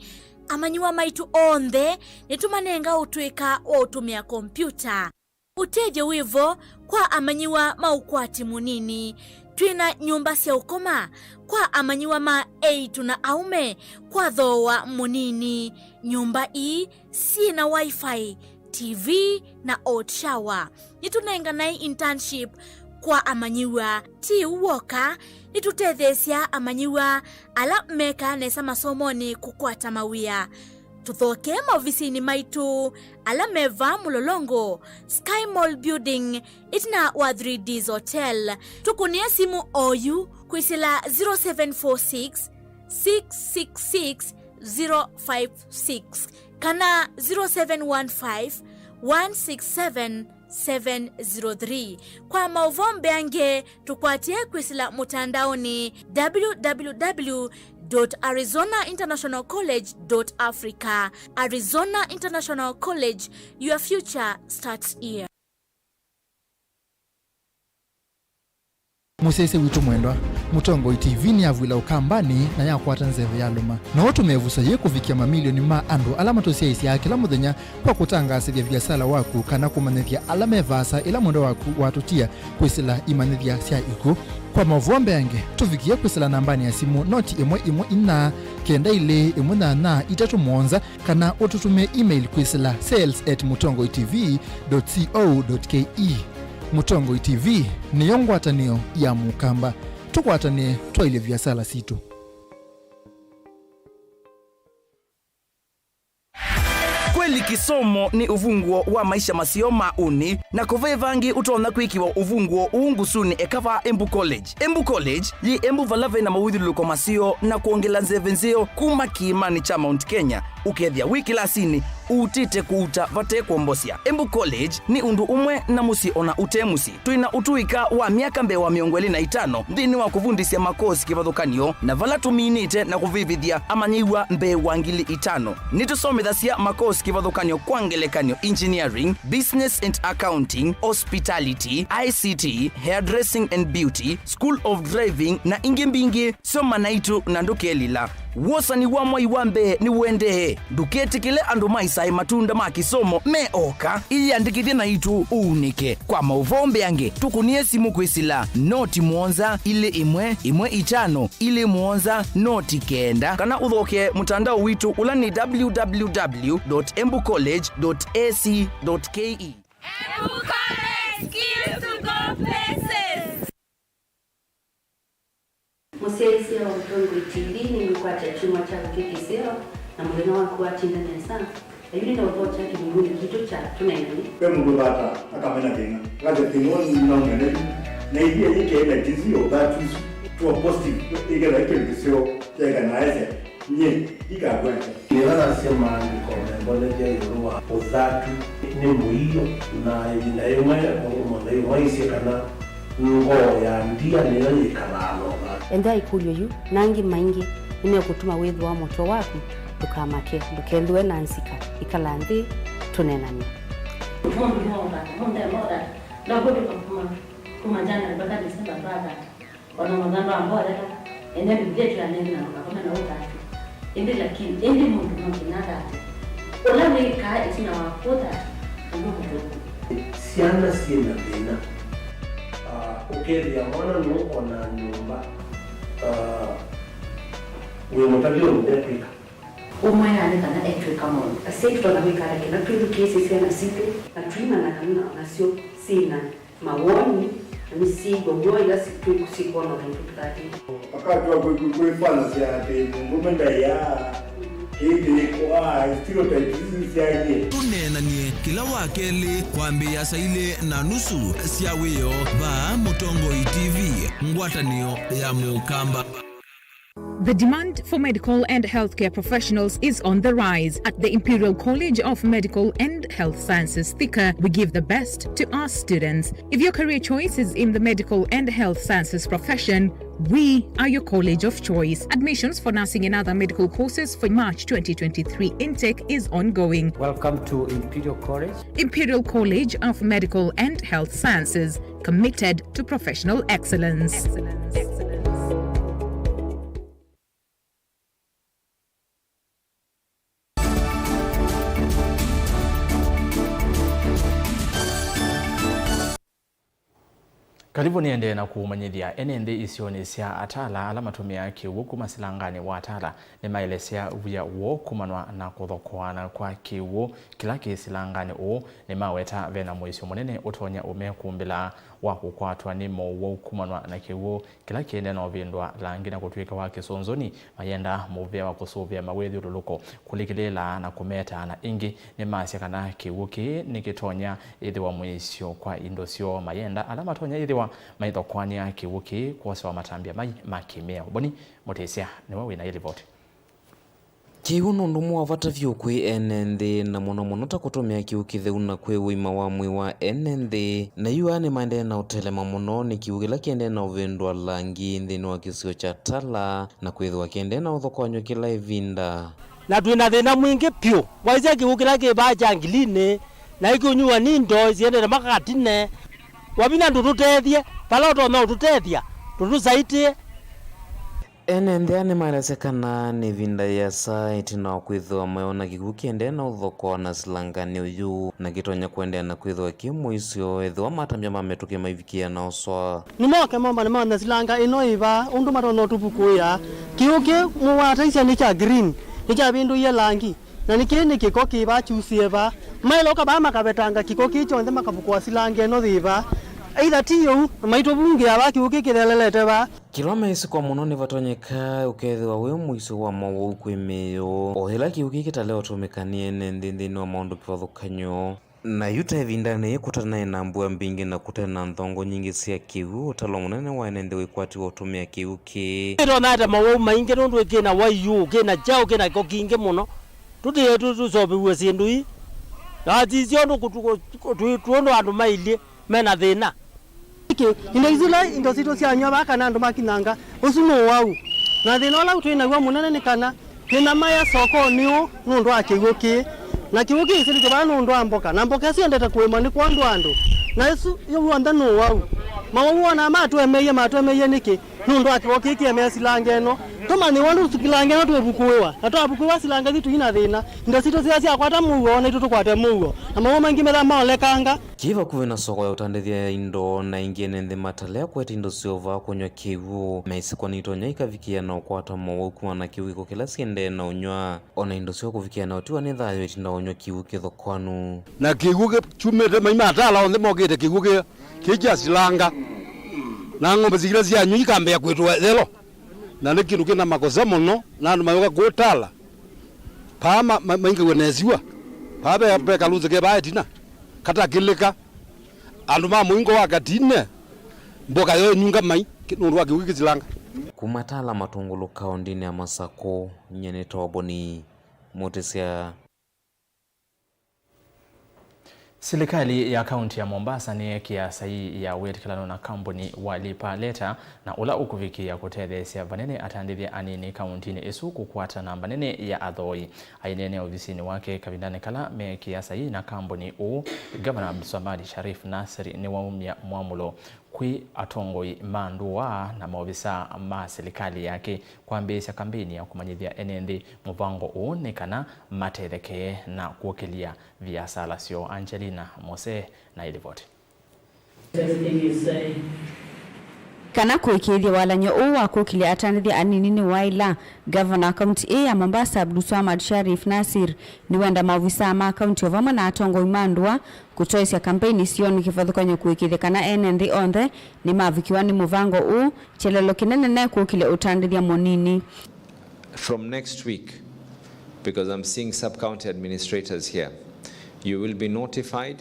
Amanyĩw'a maitũ onthe nĩtũmanenga ũtũĩka wa ũtũmĩa kompiuta. Ũtethyo wĩ vo kwa amanyĩw'a ma ũkwati mũnini. Twĩna nyũmba sya ũkoma kwa amanyĩw'a ma eĩtu na aũme kwa thooa mũnini. Nyũmba ii syĩ na Wi-Fi, T V, na hot shower. Nĩtũnenganae internship kwa amanyĩw'a. Ti ũu w'oka, nĩtũtetheesya amanyĩw'a ala mekaa nesa masomonĩ kũkwata mawĩa. Tũthokee maovisinĩ maitũ ala me vaa Mũlolongo, Sky Mall Building, ĩtina wa Three Ds Hotel. Tũkũnĩe simũ oyu kwĩsĩla zero seven four six, six six six zero five six kana zero seven one five, one six seven, seven zero three. Kwa maũvoo mbeange, tũkwatĩe kwĩsĩla mũtandaonĩ w w w dot arizona international college dot africa. Arizona International College, your future starts here. Mũsyaĩĩsya witũ mwendwa, Mũtongoi T V nĩyavw'ĩla Ũkambanĩ na yakwata nzeve yalũma. No ũtũme ĩvuso yĩĩ kũvikĩa mamilioni ma andũ ala matũsyaĩĩsyaa kĩla mũthenya kwa kũtangaasĩthya viasala waku kana kũmanyĩthya ala me vaasa ĩla mwendwa waku watũtia kwĩsĩla imanyĩthya sya ikw'ũ. Kwa maũvoo mbeange, tũvikĩe kwĩsĩla nambanĩ ya simũ noti ĩmwe ĩmwe inya kenda ilĩ ĩmwe nyanya itatũ mũonza, kana ũtũtũmĩe email kwĩsĩla sales at mũtongoi T V dot co dot K E. Mũtongoi T V nĩyo ngwatanĩo ya Mũkamba. Tũkwatanĩe twaĩlye viasala sitũ. Kweli kĩsomo nĩ ũvunguo wa maisha maseo ma ũnĩ, na kũvĩ vangĩ ũtonya kwĩkĩwa ũvunguo ũũ ngusunĩ eka vaa Embu College. Embu College yĩ Embu vala vena mawĩthyũlũlũko maseo na kwongela nzeve nzeo kuma kĩĩmanĩ kya Mount Kenya, ũkethĩa wĩ kĩlasinĩ ũutĩte kũuta vate kwombosya. Embu College nĩ ũndũ ũmwe na mũsyĩ ona ũte mũsyĩ. Twĩ na ũtũĩka wa myaka mbee wa mĩongo ĩlĩ na itano nthĩnĩ wa kũvundĩsya makosi kĩvathũkany'o, na vala tũminĩte na kũvĩvĩthya amanyĩw'a mbee wa ngili itano. Nĩtũsomethasya makosi kĩvathũkany'o, kwa ngelekany'o, engineering, business and accounting, hospitality, I C T, hairdressing and beauty, school of driving, na ingĩ mbingĩ. Soma naitũ na ndũkelila. Wosani wa mwai wa mbee nĩũendee. Ndũketĩkĩle andũ maisae matunda ma kĩsomo me oka. Ĩyĩandĩkĩthye naitũ ũunĩke. Kwa maũvoo mbeange, tũkũnĩe simũ kwĩsĩla noti mũonza ilĩ ĩmwe ĩmwe itano ilĩ mũonza noti kenda, kana ũthokee mũtandao witũ ũla nĩ w w w dot embu college dot a c dot k e. Embu College, skills to go places. Mũsyaĩĩsya wa Mũtongoi T V nĩnĩkwatya kyumwa kyaku kĩ kĩseo na mũthenya waku watinda nesa. Na yu nĩna ũthokya kĩlungunĩ kitũ kya tũneenany'e. Ve mũndũ ũthata akamena thĩna, akasya thĩna ũũ nĩnaũmena yu, na ithyĩ yĩkee na jinsi ya ũthatu isu tũa positive, ĩkethwa ĩ kĩndũ kĩseo kyaeka na aesya. Nyie ndikakwete. Nĩla nasya maandĩko membonethya ĩũlũ wa ũthatu nĩ mũio, na ĩvinda yĩmwe mũndũ mwaisye kana ngoo ya ndia nĩyo yĩkalaa na ũthatu. Ethĩa ĩkũlyo yu na angĩ maingĩ nĩmekũtuma wĩthĩwa mũtwe waku. Ndũkamake, ndũkethĩwe na nzika. Ĩkala nthĩ, tũneenany'e. Mũndũ no ũthata, mũndũ no ũthata. Ndakũtũka kuma, kuma January mpaka December twathata. Ona mũthando wa mbolela, ene Biblia tũyanene na ndũkakome na ũthatu. Ĩndĩ lakini, ĩndĩ mũndũ no nginya athate. Ũla wĩkaa ĩtina wa kũthata, ũw'o mũthũku. Syana syĩ na thĩna. Ah, ũkethĩa mwana nũũ ona nyũmba, ah, wĩ mũtavya ũndũ ndekwĩka. Ũmwe nĩ kana etw'ĩka maũndũ. Asyai tũtonya kwĩka ata kĩla twĩthukĩĩsye syana sitũ, na tũimanya kana nasyo syĩ na mawoni, na nĩsyĩw'a w'o ĩla si-, twĩ-, syĩkwona ũndũ tũtatĩte. Wakati wa kwi-, kwi-, kwĩfanasya atĩ mũndũme ndaĩaa, kĩĩ kĩlĩkũ, ah, stereotypes isu syaie. Tũneenany'e kĩla wa kelĩ kwambĩĩa saa ilĩ na nusu sya wĩoo vaa Mũtongoi T V, ngwatanĩo ya Mũkamba. The demand for medical and healthcare professionals is on the rise. At the Imperial College of Medical and Health Sciences, Thika, we give the best to our students. If your career choice is in the medical and health sciences profession, we are your college of choice. Admissions for nursing and other medical courses for March twenty twenty-three intake is ongoing. Welcome to Imperial College. Imperial College of Medical and Health Sciences, committed to professional excellence. Karibu nĩendee na kũmanyĩthya ene nthĩ isionĩ sya Atala ala matũmĩaa kĩw'ũ kuma silanganĩ wa Atala nĩmaelesya wia woo kumanwa na kũthokoana kwa kĩw'ũ kĩla kĩ silanganĩ ũũ. Nĩmaweta vena mũisyo mũnene ũtonya ũmekumbĩla wa kũkwatwa nĩ mowau kumanwa na kĩw'ũ kĩla kĩendee na ũvĩndwa langi na kũtw'ĩka wa kĩsũnzũni, mayenda mũvea wa kũsũvĩa mawĩthyũlũlũko, kũlikĩlĩĩla na kũmetaa, na ĩngĩ nĩmasya kana kĩw'ũ kĩĩ nĩkĩtonya ĩthĩwa mũisyo kwa indo syoo. Mayenda ala matonya ĩthĩwa maithokoany'a kĩw'ũ kĩĩ kwosewa matambya mai ma kĩmĩao. Boni Mũtĩsya nĩwe wĩ na ĩ livoti. Kĩw'ũ nĩ ũndũ ũmwe wa vata vyũ kwĩ ene nthĩ, na mũno mũno ta kũtũmĩa kĩw'ũ kĩtheu na kwĩ ũima wa mwĩĩ wa ene nthĩ. Na yu aa nĩmaendee na ũtelema mũno nĩ kĩw'ũ kĩla kĩendee na ũvĩndwa langi nthĩnĩ wa kĩsio kya Tala, na kwĩthĩwa kĩendee na ũthokoany'o kĩla ĩvinda. Na twĩ na thĩna mwingĩ vyũ. Waisya kĩw'ũ kĩla kĩ vaa kya ngilinĩ, na ĩkũnyuwa nĩ indo siendete makatine. Wavinya ndũtũtethye, vala ũtonya ũtũtethya, ndũtũsaitĩe. Ene nthĩ aa nĩmaelesya kana nĩ ĩvinda yĩasa ĩtina wa kwĩthĩwa mayona kĩw'ũ kĩendee na ũthokoa na silanganĩ ũyũ, na kĩtonya kũendeea na kwĩthĩwa kĩ mũisyo ethĩwa matambya ma mĩtũkĩ maivikĩa na ũswa. Nĩmoke momba nĩmone silanga ĩno ĩva ũndũ matonya ũtũvukũĩa. Kĩw'ũ kĩ mũwataisya nĩ kya green, nĩkyavĩndũie langi, na nĩ kĩĩ nĩ kĩko kĩva kyusie va. Maĩle ũka vaa makavetanga kĩko kĩĩ kyonthe makavukũa silanga ĩno yĩ va. Either ti ũu, maitũvungĩa va kĩw'ũ kĩ kĩthelelete va. Kĩla meĩsĩ kwa mũno nĩvatonyeka ũkethĩwa wĩ mũisyo wa mowau kwĩ mĩĩ yoo, o yĩla kĩw'ũ kĩĩ kĩtalea ũtũmĩka nĩ ene nthĩ nthĩnĩ wa maũndũ kĩvathũkany'o. Na yu ta ĩvindanĩ yĩĩ kũtanaĩ na mbua mbingĩ na kũte na nthongo nyingĩ sya kĩw'ũ, ũtalo mũnene wa ene nthĩ wĩkwatiwe ũtũmĩa kĩw'ũ kĩĩ. Nĩtonyete mowau maingĩ nũndũ kĩ na waiũ, kĩ na kyaũ, kĩ na kĩko kingĩ mũno. Tũtiĩe tũ- tũseũvĩw'e syĩndũ ii. Na sisyo ũndũ kũtu- kũtu- kũtu- ũndũ andũ mailyĩ me na thĩna. Nĩkĩ? Indo isu ila indo sitũ syanyw'a vaa kana andũ makinyanga, ũsu nĩ ũwau. Na thĩna ũla twĩ naw'o mũnene nĩ kana thĩna maya sokonĩ ũũ nũndũ wa kĩw'ũ kĩĩ. Na kĩw'ũ kĩĩ kĩsĩlĩkĩ vaa nũndũ wa mboka, na mboka syendete kũĩmwa nĩ kwondũ andũ. Na ĩsu w'onthe nĩ ũwau. Mawau wonaa matũemeie, matũemeie nĩkĩ? Nũndũ wa kĩw'ũ kĩĩ kĩemea silanga ĩno. Tũmanyĩw'a ũndũ silanga ĩno twĩvukũĩwa, na twavukũĩwa silanga isu tũi na thĩna. Indo sitũ sya syakwata mũuo, naitũ tũkwate mũuo. Na mawau maingĩ methaa maolekanga. Kĩ vakuvĩ na soko ya ũtandĩthya ya indo, na ĩngĩ ene nthĩ matalea kũete indo syoo vaa kũnyw'a kĩw'ũ, meĩsĩ kwa nĩitonya ikavikĩa na ũkwata mowau kumana na kĩw'ũ kĩko kĩla siendee na ũnyw'a, o na indo syoo kũvikĩa na ũtiwa nĩ thayũ ĩtina wa ũnyw'a kĩw'ũ kĩthokoanu. Na kĩw'ũ kĩ- kyumĩte mai matala onthe mokĩte kĩw'ũ kĩ- kĩ kya silanga, na ng'ombe sikila syanyw'a ikambĩa kwĩtwa yelo, na nĩ kĩndũ kĩna makosa mũno, na andũ mayũka kũtala. Paa ma- ma- maingĩw'e na ĩsiwa. Paa ve- ve kalũsĩ ke vaa ĩtina katakĩlĩka. Andũ ma mũingo wa katine, mboka yoo ĩnyunga mai kĩ- nũndũ wa kĩw'ũ kĩsilanga. Kuma Tala Matungulu kaũndĩnĩ ya Masakũ, nyie nĩ Toboni Mũtĩsya. Silikalĩ ya kaunti ya Mombasa nĩyeekĩa saii ya wĩtĩkĩlano na kambuni wa Lipa Later, na ũla ũkũvikĩĩa kũtetheesya vanene atandĩthya anini kauntinĩ ĩsu kũkwata namba nene ya athoi. Aineenea ovisinĩ wake kavindanĩ kala meekĩa saii na kambuni ũũ, Ngavana Abdulswamad Sharif Nassir nĩwaumya mwamũlo kwĩ atongoi ma ndũa na maovisaa ma silikalĩ yake kwambĩĩsya kambeini ya kũmanyĩthya ene nthĩ mũvango ũũ nĩ kana matethekee na kũkĩlya viasala syoo. Angelina Mose na ĩlivoti. Kana kũĩkĩĩthya walany'o ũũ wa kũkĩlya atandĩthya anini nĩwaĩla, Ngavana wa kaunti ĩĩ ya Mombasa Abdulswamad Sharif Nassir nĩwenda maovisaa ma kaunti o vamwe na atongoi ma ndũa kũtoesya kambeini syoo nĩ kĩvathũkany'o kũĩkĩĩthya kana ene nthĩ onthe nĩmavikĩwa nĩ mũvango ũũ, kyelelo kĩnene ne kũkĩlya ũtandĩthya mũnini. From next week, because I'm seeing sub-county administrators here, you will be notified.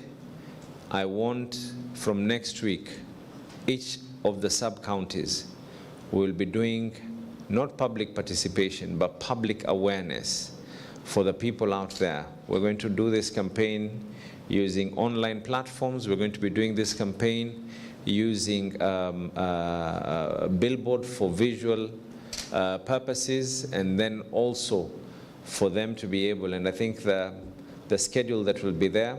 I want from next week, each of the sub-counties will be doing not public participation, but public awareness for the people out there. We're going to do this campaign using online platforms. We're going to be doing this campaign using, um, uh, uh, billboard for visual, uh, purposes, and then also for them to be able, and I think the, the schedule that will be there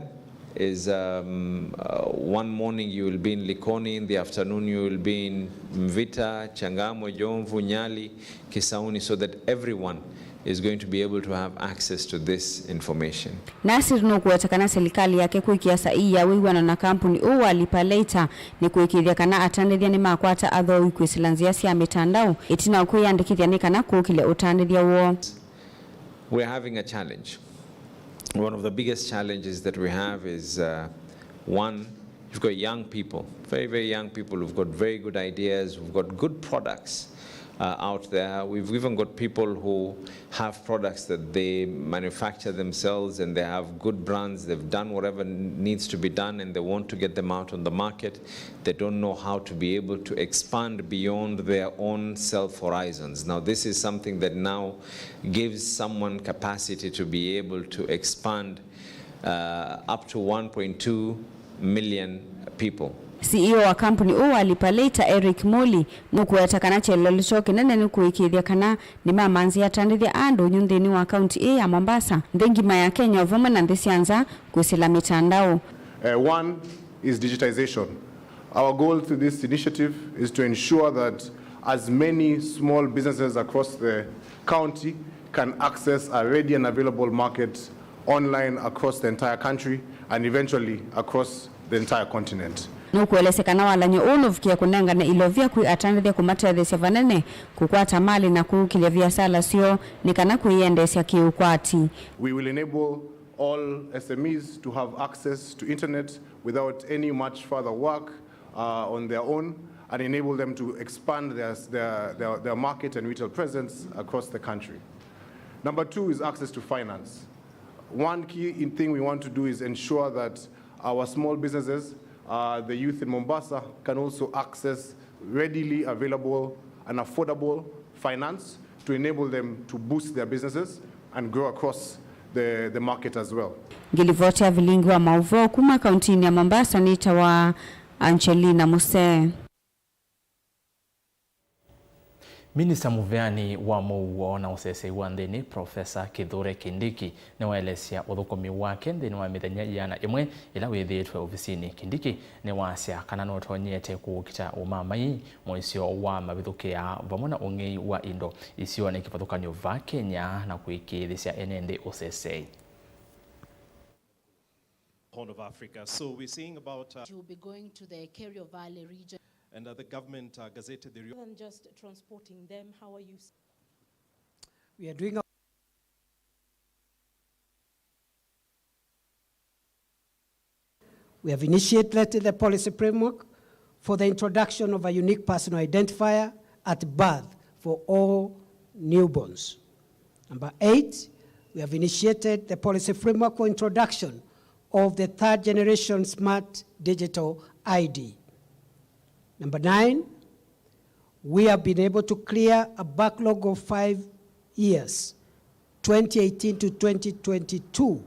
is, um, uh, one morning you will be in Likoni, in the afternoon you will be in Mvita, Changamwe, Jomvu, Nyali, Kisauni, so that everyone is going to be able to have access to this information. Nassir nũkũweta kana silikalĩ yake kwĩkĩa saii ya wĩw'ano na kampuni ũũ wa Lipa Later nĩ kũĩkĩĩthya kana atandĩthya nĩmakwata athoi kwĩsĩla nzĩa sya mĩtandao ĩtina wa kwĩyandĩkĩthya nĩ kana kũkĩlya ũtandĩthya woo. We're having a challenge. One of the biggest challenges that we have is, uh, one, We've got young people, very, very young people who've got very good ideas, who've got good products uh, out there. We've even got people who have products that they manufacture themselves and they have good brands. They've done whatever needs to be done and they want to get them out on the market. They don't know how to be able to expand beyond their own self horizons. Now, this is something that now gives someone capacity to be able to expand uh, up to one point two million people. C E O wa kambuni ũũ wa Lipa Later, Eric Muli, nũkũweta kana kyelelo kyoo kĩnene nĩ kũĩkĩĩthya kana nĩmamanzĩa atandĩthya a ndũnyũ nthĩnĩ wa kaunti ĩĩ ya Mombasa, nthĩ ngima ya Kenya o vamwe na nthĩ sya nza kwĩsĩla mĩtandao. Uh, one is digitization. Our goal through this initiative is to ensure that as many small businesses across the county can access a ready and available market online across the entire country and eventually across the entire continent. Nũkũelesya kana walany'o ũũ nũvikĩe kũnengane ilovia kwĩ atandĩthya kũmatetheesya vanene kũkwata malĩ na kũkĩlya viasala syoo nĩ kana kwĩyendeesya kĩ-ũkwati. We will enable all S M Es to have access to internet without any much further work uh, on their own and enable them to expand their, their, their, their market and retail presence across the country. Number two is access to finance. One key in- thing we want to do is ensure that our small businesses, uh, the youth in Mombasa, can also access readily available and affordable finance to enable them to boost their businesses and grow across the, the market as well. Ngilivoti ya vilingi wa maũvoo kuma kauntinĩ ya Mombasa nĩtawa Angelina Musee. Minista mũveani wa mũuo na ũsesei wa nthĩnĩ, Profesa Kithure Kindiki, nĩwaelesya ũthũkũmi wake nthĩnĩ wa mĩthenya yĩana ĩmwe ĩla wĩthĩĩtwe ovisinĩ. Kindiki nĩwasya kana nũtonyete kũkita ũmamai, mũisyo wa mavithũkĩa, vamwe na ũng'ei wa indo isionĩ kĩvathũkany'o va Kenya na kũĩkĩĩthĩsya ene nthĩ ũsesei. Horn of Africa. So we're seeing about, uh, You'll be going to the Kerio Valley region. And, uh, the government, uh, gazetted the re- Rather than just transporting them, how are you s- We are doing our We have initiated the policy framework for the introduction of a unique personal identifier at birth for all newborns. Number eight, we have initiated the policy framework for introduction of the third generation smart digital I D. Number nine, we have been able to clear a backlog of five years, twenty eighteen to twenty twenty-two,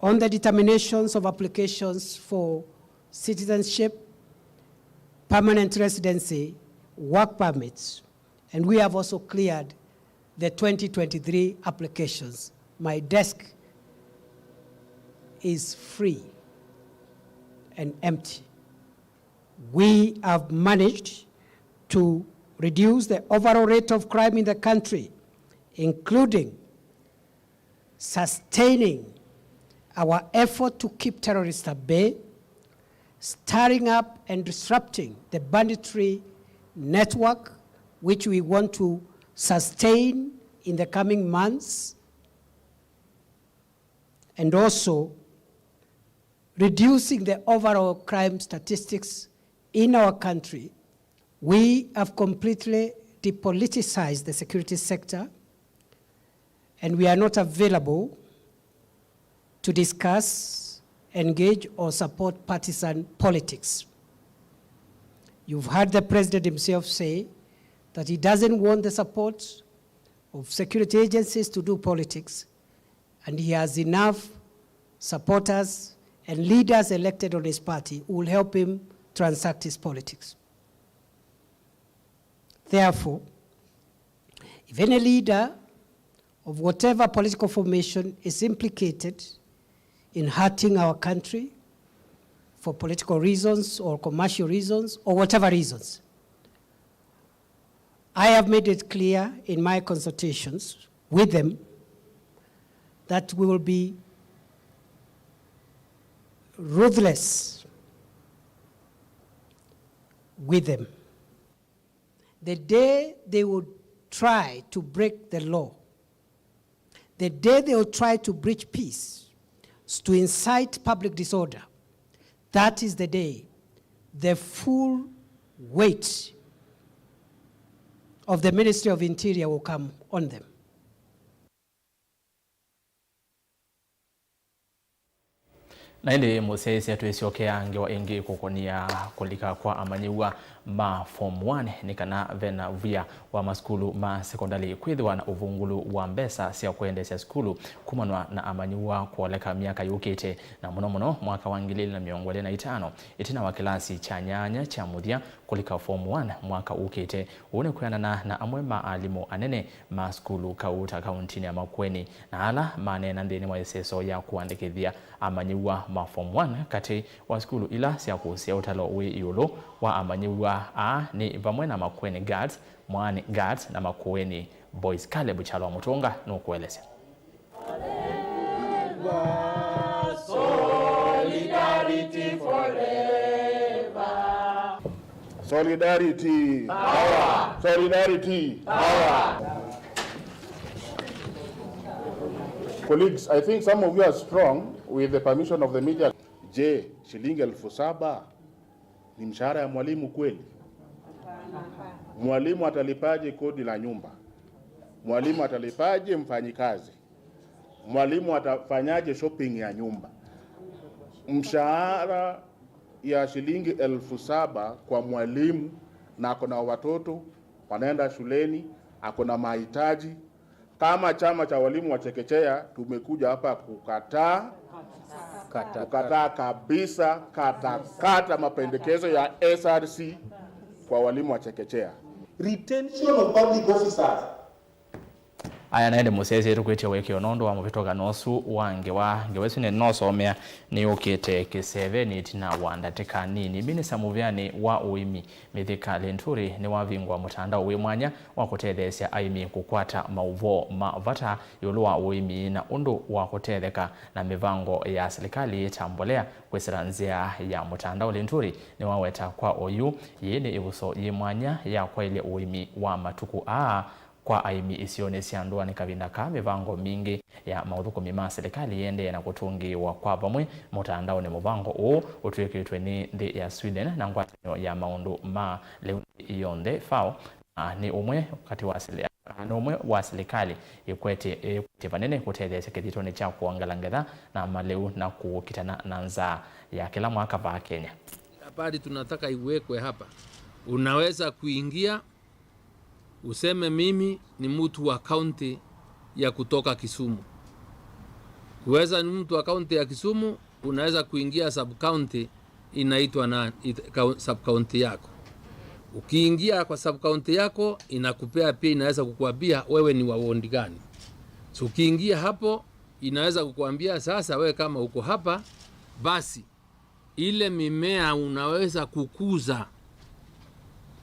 on the determinations of applications for citizenship, permanent residency, work permits, and we have also cleared the twenty twenty-three applications. My desk is free and empty. We have managed to reduce the overall rate of crime in the country, including sustaining our effort to keep terrorists at bay, stirring up and disrupting the banditry network, which we want to sustain in the coming months, and also reducing the overall crime statistics in our country. We have completely depoliticized the security sector, and we are not available to discuss, engage, or support partisan politics. You've heard the president himself say that he doesn't want the support of security agencies to do politics, and he has enough supporters and leaders elected on his party who will help him transact his politics. Therefore, if any leader of whatever political formation is implicated in hurting our country for political reasons or commercial reasons or whatever reasons, I have made it clear in my consultations with them that we will be ruthless with them. The day they would try to break the law, the day they will try to breach peace, s- to incite public disorder, That is the day the full weight of the Ministry of Interior will come on them. Na ĩndĩ mũsyaĩĩsya, twĩsyokea ngewa ĩngĩ kũkonia kũlika kwa amanyĩw'a ma Form one nĩ kana ve na via wa masukulu ma sekondalĩ kwĩthĩwa na ũvũngũlu wa mbesa sya kũendeesya sukulu kumanwa na amanyĩw'a kwoleka myaka yũkĩte, na mũno mũno mwaka wa ngili ilĩ na mĩongo ĩlĩ na itano, ĩtina wa kĩlasi kya nyanya kya mũthya kũlika Form one mwaka ũkĩte. Ũu nĩ kwĩanana na amwe ma alimũ anene ma sukulu kauta kauntinĩ ya Makueni, na ala maneena nthĩnĩ wa ĩseso ya kũandĩkĩthya amanyĩw'a ma Form one katĩ wa sukulu ila sya kũsya. Ũtalo wĩ ĩũlũ wa amanyĩw'a aa nĩ vamwe na Makueni Girls, Mwaani Girls na Makueni Boys. Caleb Kyalo wa Mũtũnga nũkũelesya. Solidarity forever. Solidarity. Power. Solidarity. Power. Colleagues, I think some of you are strong with the permission of the media. Je, shilingi elfu saba ni mshahara ya mwalimu kweli? Mwalimu atalipaje kodi la nyumba? Mwalimu atalipaje mfanyikazi? Mwalimu atafanyaje shopping ya nyumba? Mshahara ya shilingi elfu saba kwa mwalimu, na ako na watoto wanaenda shuleni, ako na mahitaji. Kama chama cha walimu wa chekechea, tumekuja hapa kukataa, kukataa kabisa, katakata mapendekezo ya S R C kwa walimu wa chekechea. Retention of public officers. Aya naende mũsyaĩĩsya, tũkwĩtya wĩkĩo nũndũ wa mũvĩtũkano ũsu wa ngewa. Ngewa ĩsu nĩnosomea nĩyũkĩte kĩsevenĩ ĩtina wa ndatĩka nini. Minista mũvĩanĩ wa ũĩmi Mithika Linturi nĩwavingũa mũtandao wĩ mwanya wa kũtetheesya aĩmi kũkwata maũvoo ma vata ĩũlũ wa ũĩmi na ũndũ wa kũtetheka na mĩvango ya silikalĩ ta mbolea kwĩsĩla nzĩa ya mũtandao. Linturi nĩwaweta kwa oyu, yĩĩ nĩ ĩvuso yĩ mwanya ya kwaĩlya ũĩmi wa matukũ aa kwa aĩmi isionĩ sya ndũanĩ kavinda kaa mĩvango mingĩ ya maũthũkũmi ma silikalĩ ĩendee na kũtũngĩĩwa kwa vamwe mũtandaonĩ. Mũvango ũũ ũtw'ĩkĩtwe nĩ nthĩ ya Sweden na ngwatanĩo ya maũndũ ma lĩu nthĩ yonthe, FAO, na nĩ ũmwe katĩ wa sili-, na nĩ ũmwe wa silikalĩ ĩkwetye, ĩkwetye vanene kũtetheesya kĩthitoonĩ kya kwongela ngetha na malĩu na kũkitana na nzaa ya kĩla mwaka vaa Kenya. Habari tunataka iwekwe hapa. Unaweza kuingia useme, "Mimi ni mtu wa kaunti ya kutoka Kisumu." Uweza ni mtu wa kaunti ya Kisumu, unaweza kuingia sub county inaitwa na it-, kau-, sub county yako. Ukiingia kwa sub county yako, inakupea pia, inaweza kukuambia wewe ni wa ward gani. So ukiingia hapo, inaweza kukuambia, "Sasa wewe kama uko hapa, basi ile mimea unaweza kukuza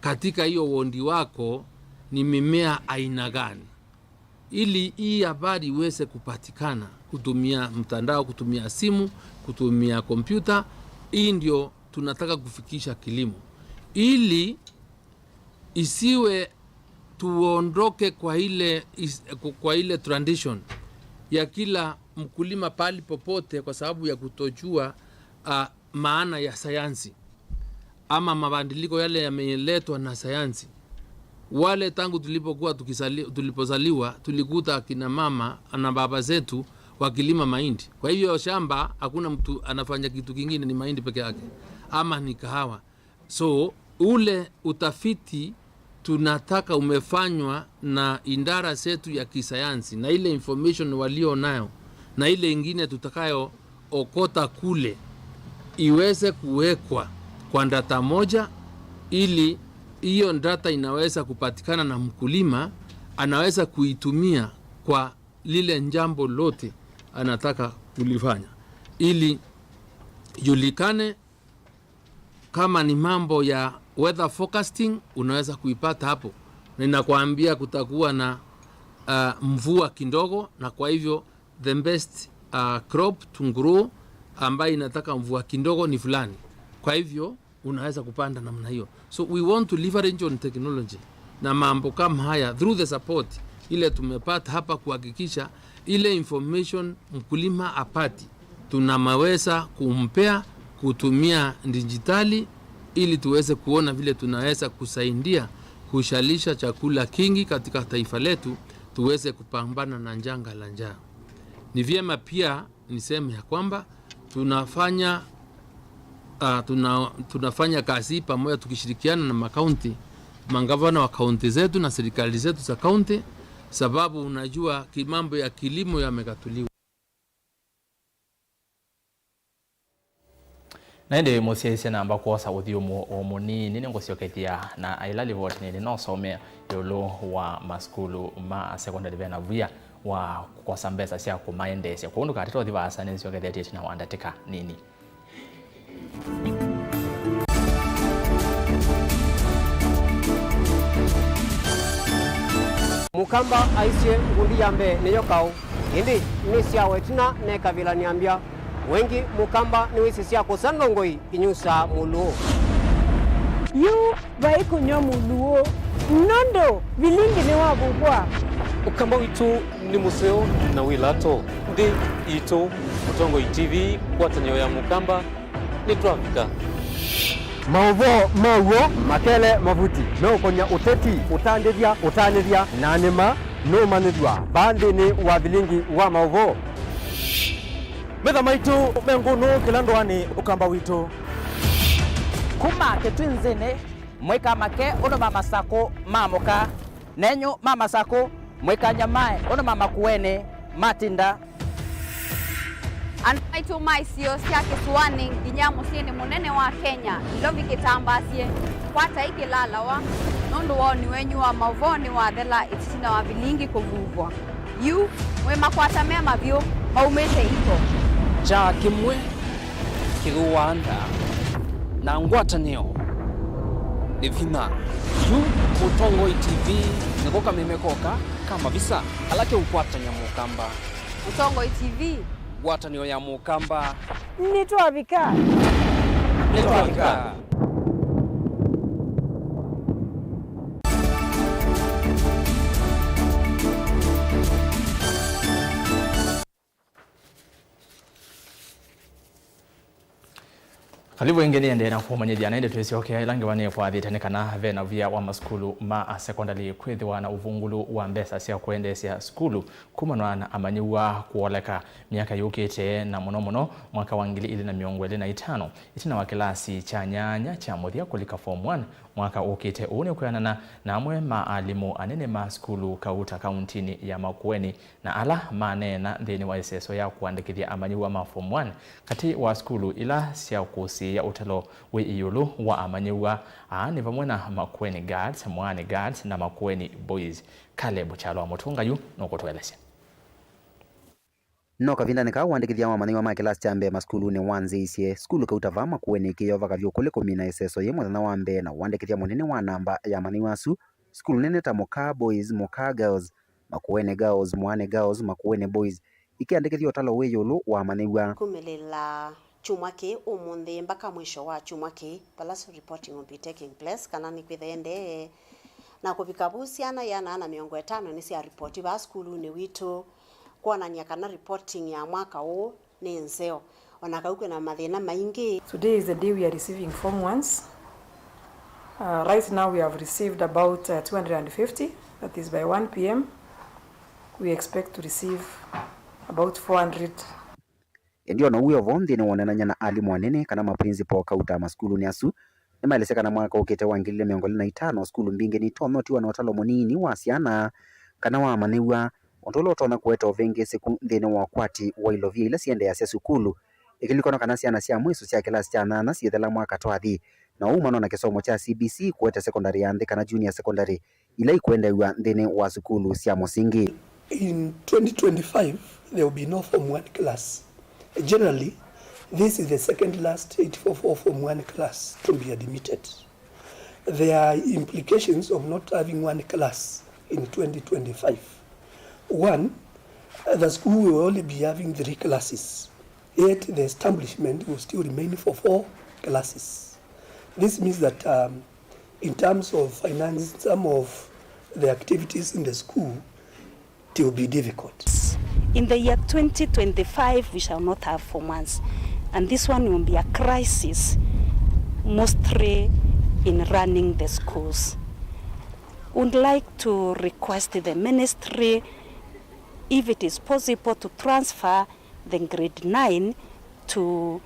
katika hiyo ward wako ni mimea aina gani?" Ili hii habari iweze kupatikana kutumia mtandao, kutumia simu, kutumia kompyuta, hii ndio tunataka kufikisha kilimo. Ili isiwe tuondoke kwa ile is-, kwa ile tradition ya kila mkulima pali popote kwa sababu ya kutojua, ah, maana ya sayansi ama mabadiliko yale yameletwa na sayansi. Wale tangu tulipokuwa tukisali-, tulipozaliwa, tulikuta akina mama na baba zetu wakilima mahindi. Kwa hivyo shamba hakuna mtu anafanya kitu kingine, ni mahindi peke yake ama ni kahawa. So, ule utafiti tunataka umefanywa na idara zetu ya kisayansi, na ile information walio nayo, na ile ingine tutakayo okota kule, iweze kuwekwa kwa data moja, ili hiyo data inaweza kupatikana na mkulima anaweza kuitumia kwa lile jambo lote anataka kulifanya, ili julikane kama ni mambo ya weather forecasting, unaweza kuipata hapo. Ninakwambia kutakuwa na, uh, mvua kidogo, na kwa hivyo the best, uh, crop to grow ambayo inataka mvua kidogo ni fulani. Kwa hivyo unaweza kupanda namna hiyo. So we want to leverage on technology na mambo kama haya through the support ile tumepata hapa, kuhakikisha ile information mkulima apati, tunaweza kumpea kutumia dijitali ili tuweze kuona vile tunaweza kusaidia kushalisha chakula kingi katika taifa letu, tuweze kupambana na janga la njaa. Ni vyema pia niseme ya kwamba tunafanya, ah, tuna-, tunafanya kazi pamoja tukishirikiana na makaunti, magavana wa kaunti zetu na serikali zetu za kaunti, sababu unajua ki-, mambo ya kilimo yamegatuliwa. Na ĩndĩ mũsyaĩĩsya namba kwosa ũthyũmũo o mũnini, nĩngũsyokethya na ĩla livoti nĩnĩ nosomea ĩũlũ wa masukulu ma sekondalĩ ve na via wa kũkosa mbesa sya kũmaendeesya. Kwoou ndũkatete ũthi vaasa, nĩnsyokethetye ĩtina wa ndatĩka nini. Mũkamba aisye, ngundi ya mbee nĩyo kaũ, ĩndĩ nĩsyawa ĩtina nekavĩla nĩambya. Wengi Mũkamba nĩwĩsĩsya kũsa ndongoi inyusaa mũlũũ. Yu vai kũnyw'a mũlũũ, nũndũ vilingi nĩwavuvwa. Ũkamba witũ nĩ mũseo na wĩ lato. Nthĩ yitũ, Mũtongoi T V, ngwatanĩo ya Mũkamba, nĩtwavika. Maũvoo ma w'o makele mavuti meũkony'a ũteti, ũtandĩthya, ũtanĩthya, na nĩma nũmanyĩthw'a vaa nthĩnĩ wa vilingi wa maũvoo. Metha maitũ me ngũnũ kĩla ndũanĩ Ũkamba witũ. Kuma Kĩtwinzĩnĩ, mwĩka make ũndũ ma Masakũ ma mũka. Nenyu ma Masakũ, mwĩkany'a mae ũndũ ma Makueni matinda. Andũ maitũ ma isio sya kĩsũanĩ nginya mũsyĩnĩ mũnene wa Kenya, Nairobi kĩtambaasye, kwatai kĩlalawa, nũndũ woni wenyu wa maũvoo nĩwathela ĩtina wa vilingi kũvuvwa. Yu, mwĩ makwata mema vyũ, maumĩte iko. Kyaa kĩmwe kĩthũaa nda, na ngwatanĩo nĩ vinya. Yu Mũtongoi T V nĩko kameme koka ka mavisa ala keũkwatany'a Mũkamba. Mũtongoi T V. Ngwatanĩo ya Mũkamba. Nĩtwavika. Nĩtwavika. Kalivu ĩngĩ nĩendee na kũmanyĩthya, na ĩndĩ twĩsyokea ĩla ngewa nĩkwathĩte nĩ kana ve na via wa masukulu ma sekondalĩ kwĩthĩwa na ũvungũlu wa mbesa sya kũendeesya sukulu kumanwa na amanyĩw'a kũoleka myaka yũkĩte, na mũno mũno mwaka wa ngili ilĩ na mĩongo ĩlĩ na itano, ĩtina wa kĩlasi kya nyanya kya mũthya kũlika form one mwaka ũkĩte. Ũu nĩ kwĩanana na amwe ma alimũ anene ma sukulu kauta kauntinĩ ya Makueni, na ala maneena nthĩnĩ wa ĩseso ya kũandĩkĩthya amanyĩw'a ma form one katĩ wa sukulu ila sya kũsĩĩa ũtalo wĩ ĩũlũ wa amanyĩw'a aa nĩ vamwe na Makueni Girls, Mwaani Girls, na Makueni Boys. Caleb Kyalo wa Mũtũnga yu nũkũtũelesya. No kavindanĩ kaa ũandĩkĩthya wa amanyĩw'a ma kĩlasi kya mbee masukulunĩ wanzĩĩisye, sukulu kauta vaa Makueni ĩkĩyovaka vyũ kũlĩ kũmina ĩseso yĩ mũthenya wa mbee na ũandĩkĩthya mũnene wa namba ya amanyĩw'a asu, sukulu nene ta Mũkaa Boys, Mũkaa Girls, Makueni Girls, Mwaani Girls, Makueni Boys, ikĩandĩkĩthya ũtalo wĩ ĩũlũ wa amanyĩw'a. Kumĩlĩla kyumwa kĩĩ, ũmũnthĩ mpaka mwisho wa kyumwa kĩĩ, vala reporting will be taking place, kana nĩkwĩthĩa ĩendee. Na kũvika vu, syana ĩana na mĩongo ĩtano nĩsyaripoti vaa sukulunĩ witũ kwonany'a kana reporting ya mwaka ũũ nĩ nzeo, o na kau kwĩ na mathĩna maingĩ. Today is the day we are receiving form ones. Uh, right now we have received about, uh, two hundred and fifty, that is by one P M. We expect to receive about four hundred. Ĩndĩ o na ũu wĩ o vo, nthĩnĩ wa ũneenany'a na alimũ anene kana ma principal kauta masukulunĩ asu, nĩmaelesya kana mwaka ũkĩte wa ngili ilĩ mĩongo ĩlĩ na itano, sukulu mbingĩ nitonya ũtiwa na ũtalo mũnini wa syana kana wa amanyĩw'a, ũndũ ũla ũtonya kũete ũvĩngĩĩsĩku nthĩnĩ wa ũkwati wa ilovia ila siendeeasya sukulu. Ĩkĩlilikana kana syana sya mwĩso sya kĩlasi kya nyanya syĩthela mwaka twathi, na ũu manona kĩsomo kya C B C kũete sekondalĩ ya nthĩ kana junior secondary ila ikwendeew'a nthĩnĩ wa sukulu sya mũsingi. In twenty twenty-five, there will be no form one class. Generally, this is the second last eight four four form one class to be admitted. There are implications of not having one class in twenty twenty-five. One, the school will only be having three classes, yet the establishment will still remain for four classes. This means that, um, in terms of financing some of the activities in the school, it will be difficult. In the year twenty twenty-five, we shall not have form ones. And this one will be a crisis, mostly in running the schools. Would like to request the ministry, if it is possible, to transfer the grade nine to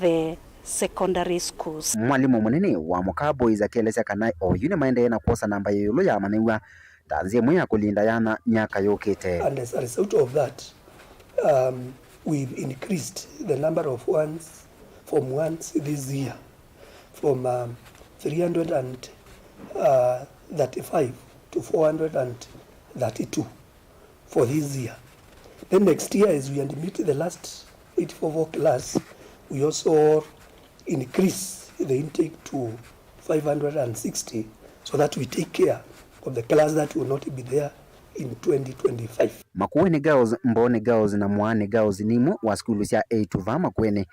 the secondary schools. Mwalimũ mũnene wa Mũkaa Boys akelesya kana oyu nĩmaendee na kwosa namba ya ĩũlũ ya amanyĩw'a ta nzĩa ĩmwe ya kũlinda yana myaka yũkĩte. And as a result of that, um, we've increased the number of ones, form ones this year from, um, three hundred and thirty-five to four hundred and thirty-two for this year. Then next year, as we admit the last eight four four class, we also increase the intake to five hundred and sixty, so that we take care of the class that will not be there in twenty twenty-five. Makueni Girls, Mbooni Girls na Mwaani Girls nĩ imwe wa sukulu sya eĩtu vaa Makueni,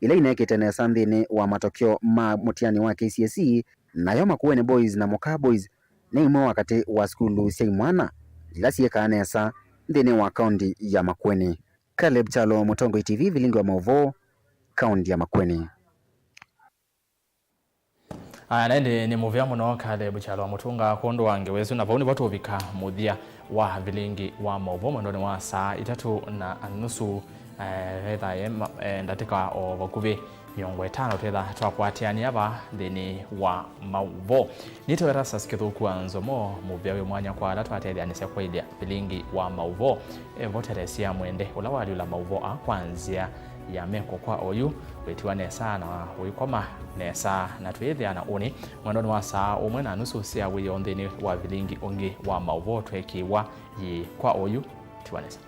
ila inekĩte nesa nthĩnĩ wa matokeo ma mũtiani wa K C S E, nayo Makueni Boys na Mũkaa Boys nĩ imwe wa katĩ wa sukulu sya imwana ila syĩkaa nesa nthĩnĩ wa kaunti ya Makueni. Caleb Kyalo, Mũtongoi T V, Vilingi wa Maũvoo, kaunti ya Makueni. Aya, na ĩndĩ nĩ mũvea mũno Caleb Kyalo wa Mũtũnga kwondũ wa ngewa ĩsu, na vau nĩvo tũvika mũthya wa Vilingi wa Maũvoo mwendonĩ wa saa itatũ na nusu. Eh, ethaye ma- eh, ndatĩka o vakuvĩ mĩongo ĩtano twetha twakwatĩanĩa vaa nthĩnĩ wa maũvoo. Nĩtawa Erastus Kĩthũku wa Nzomo, mũvea wĩ mwanya kwa ala twatetheanĩsya kwaĩlya Vilingi wa Maũvoo. Evo Teresia Mwende, ũla walyũla maũvoo aa kwa nzĩa ya meko kwa oyu, wĩtiwa nesa na ũikoma nesa, na twĩĩthĩana ũnĩ mwendonĩ wa saa ũmwe na nusu sya wĩoo nthĩnĩ wa Vilingi ũngĩ wa maũvoo tweekĩĩwa. Yĩ kwa oyu, tiwa nesa.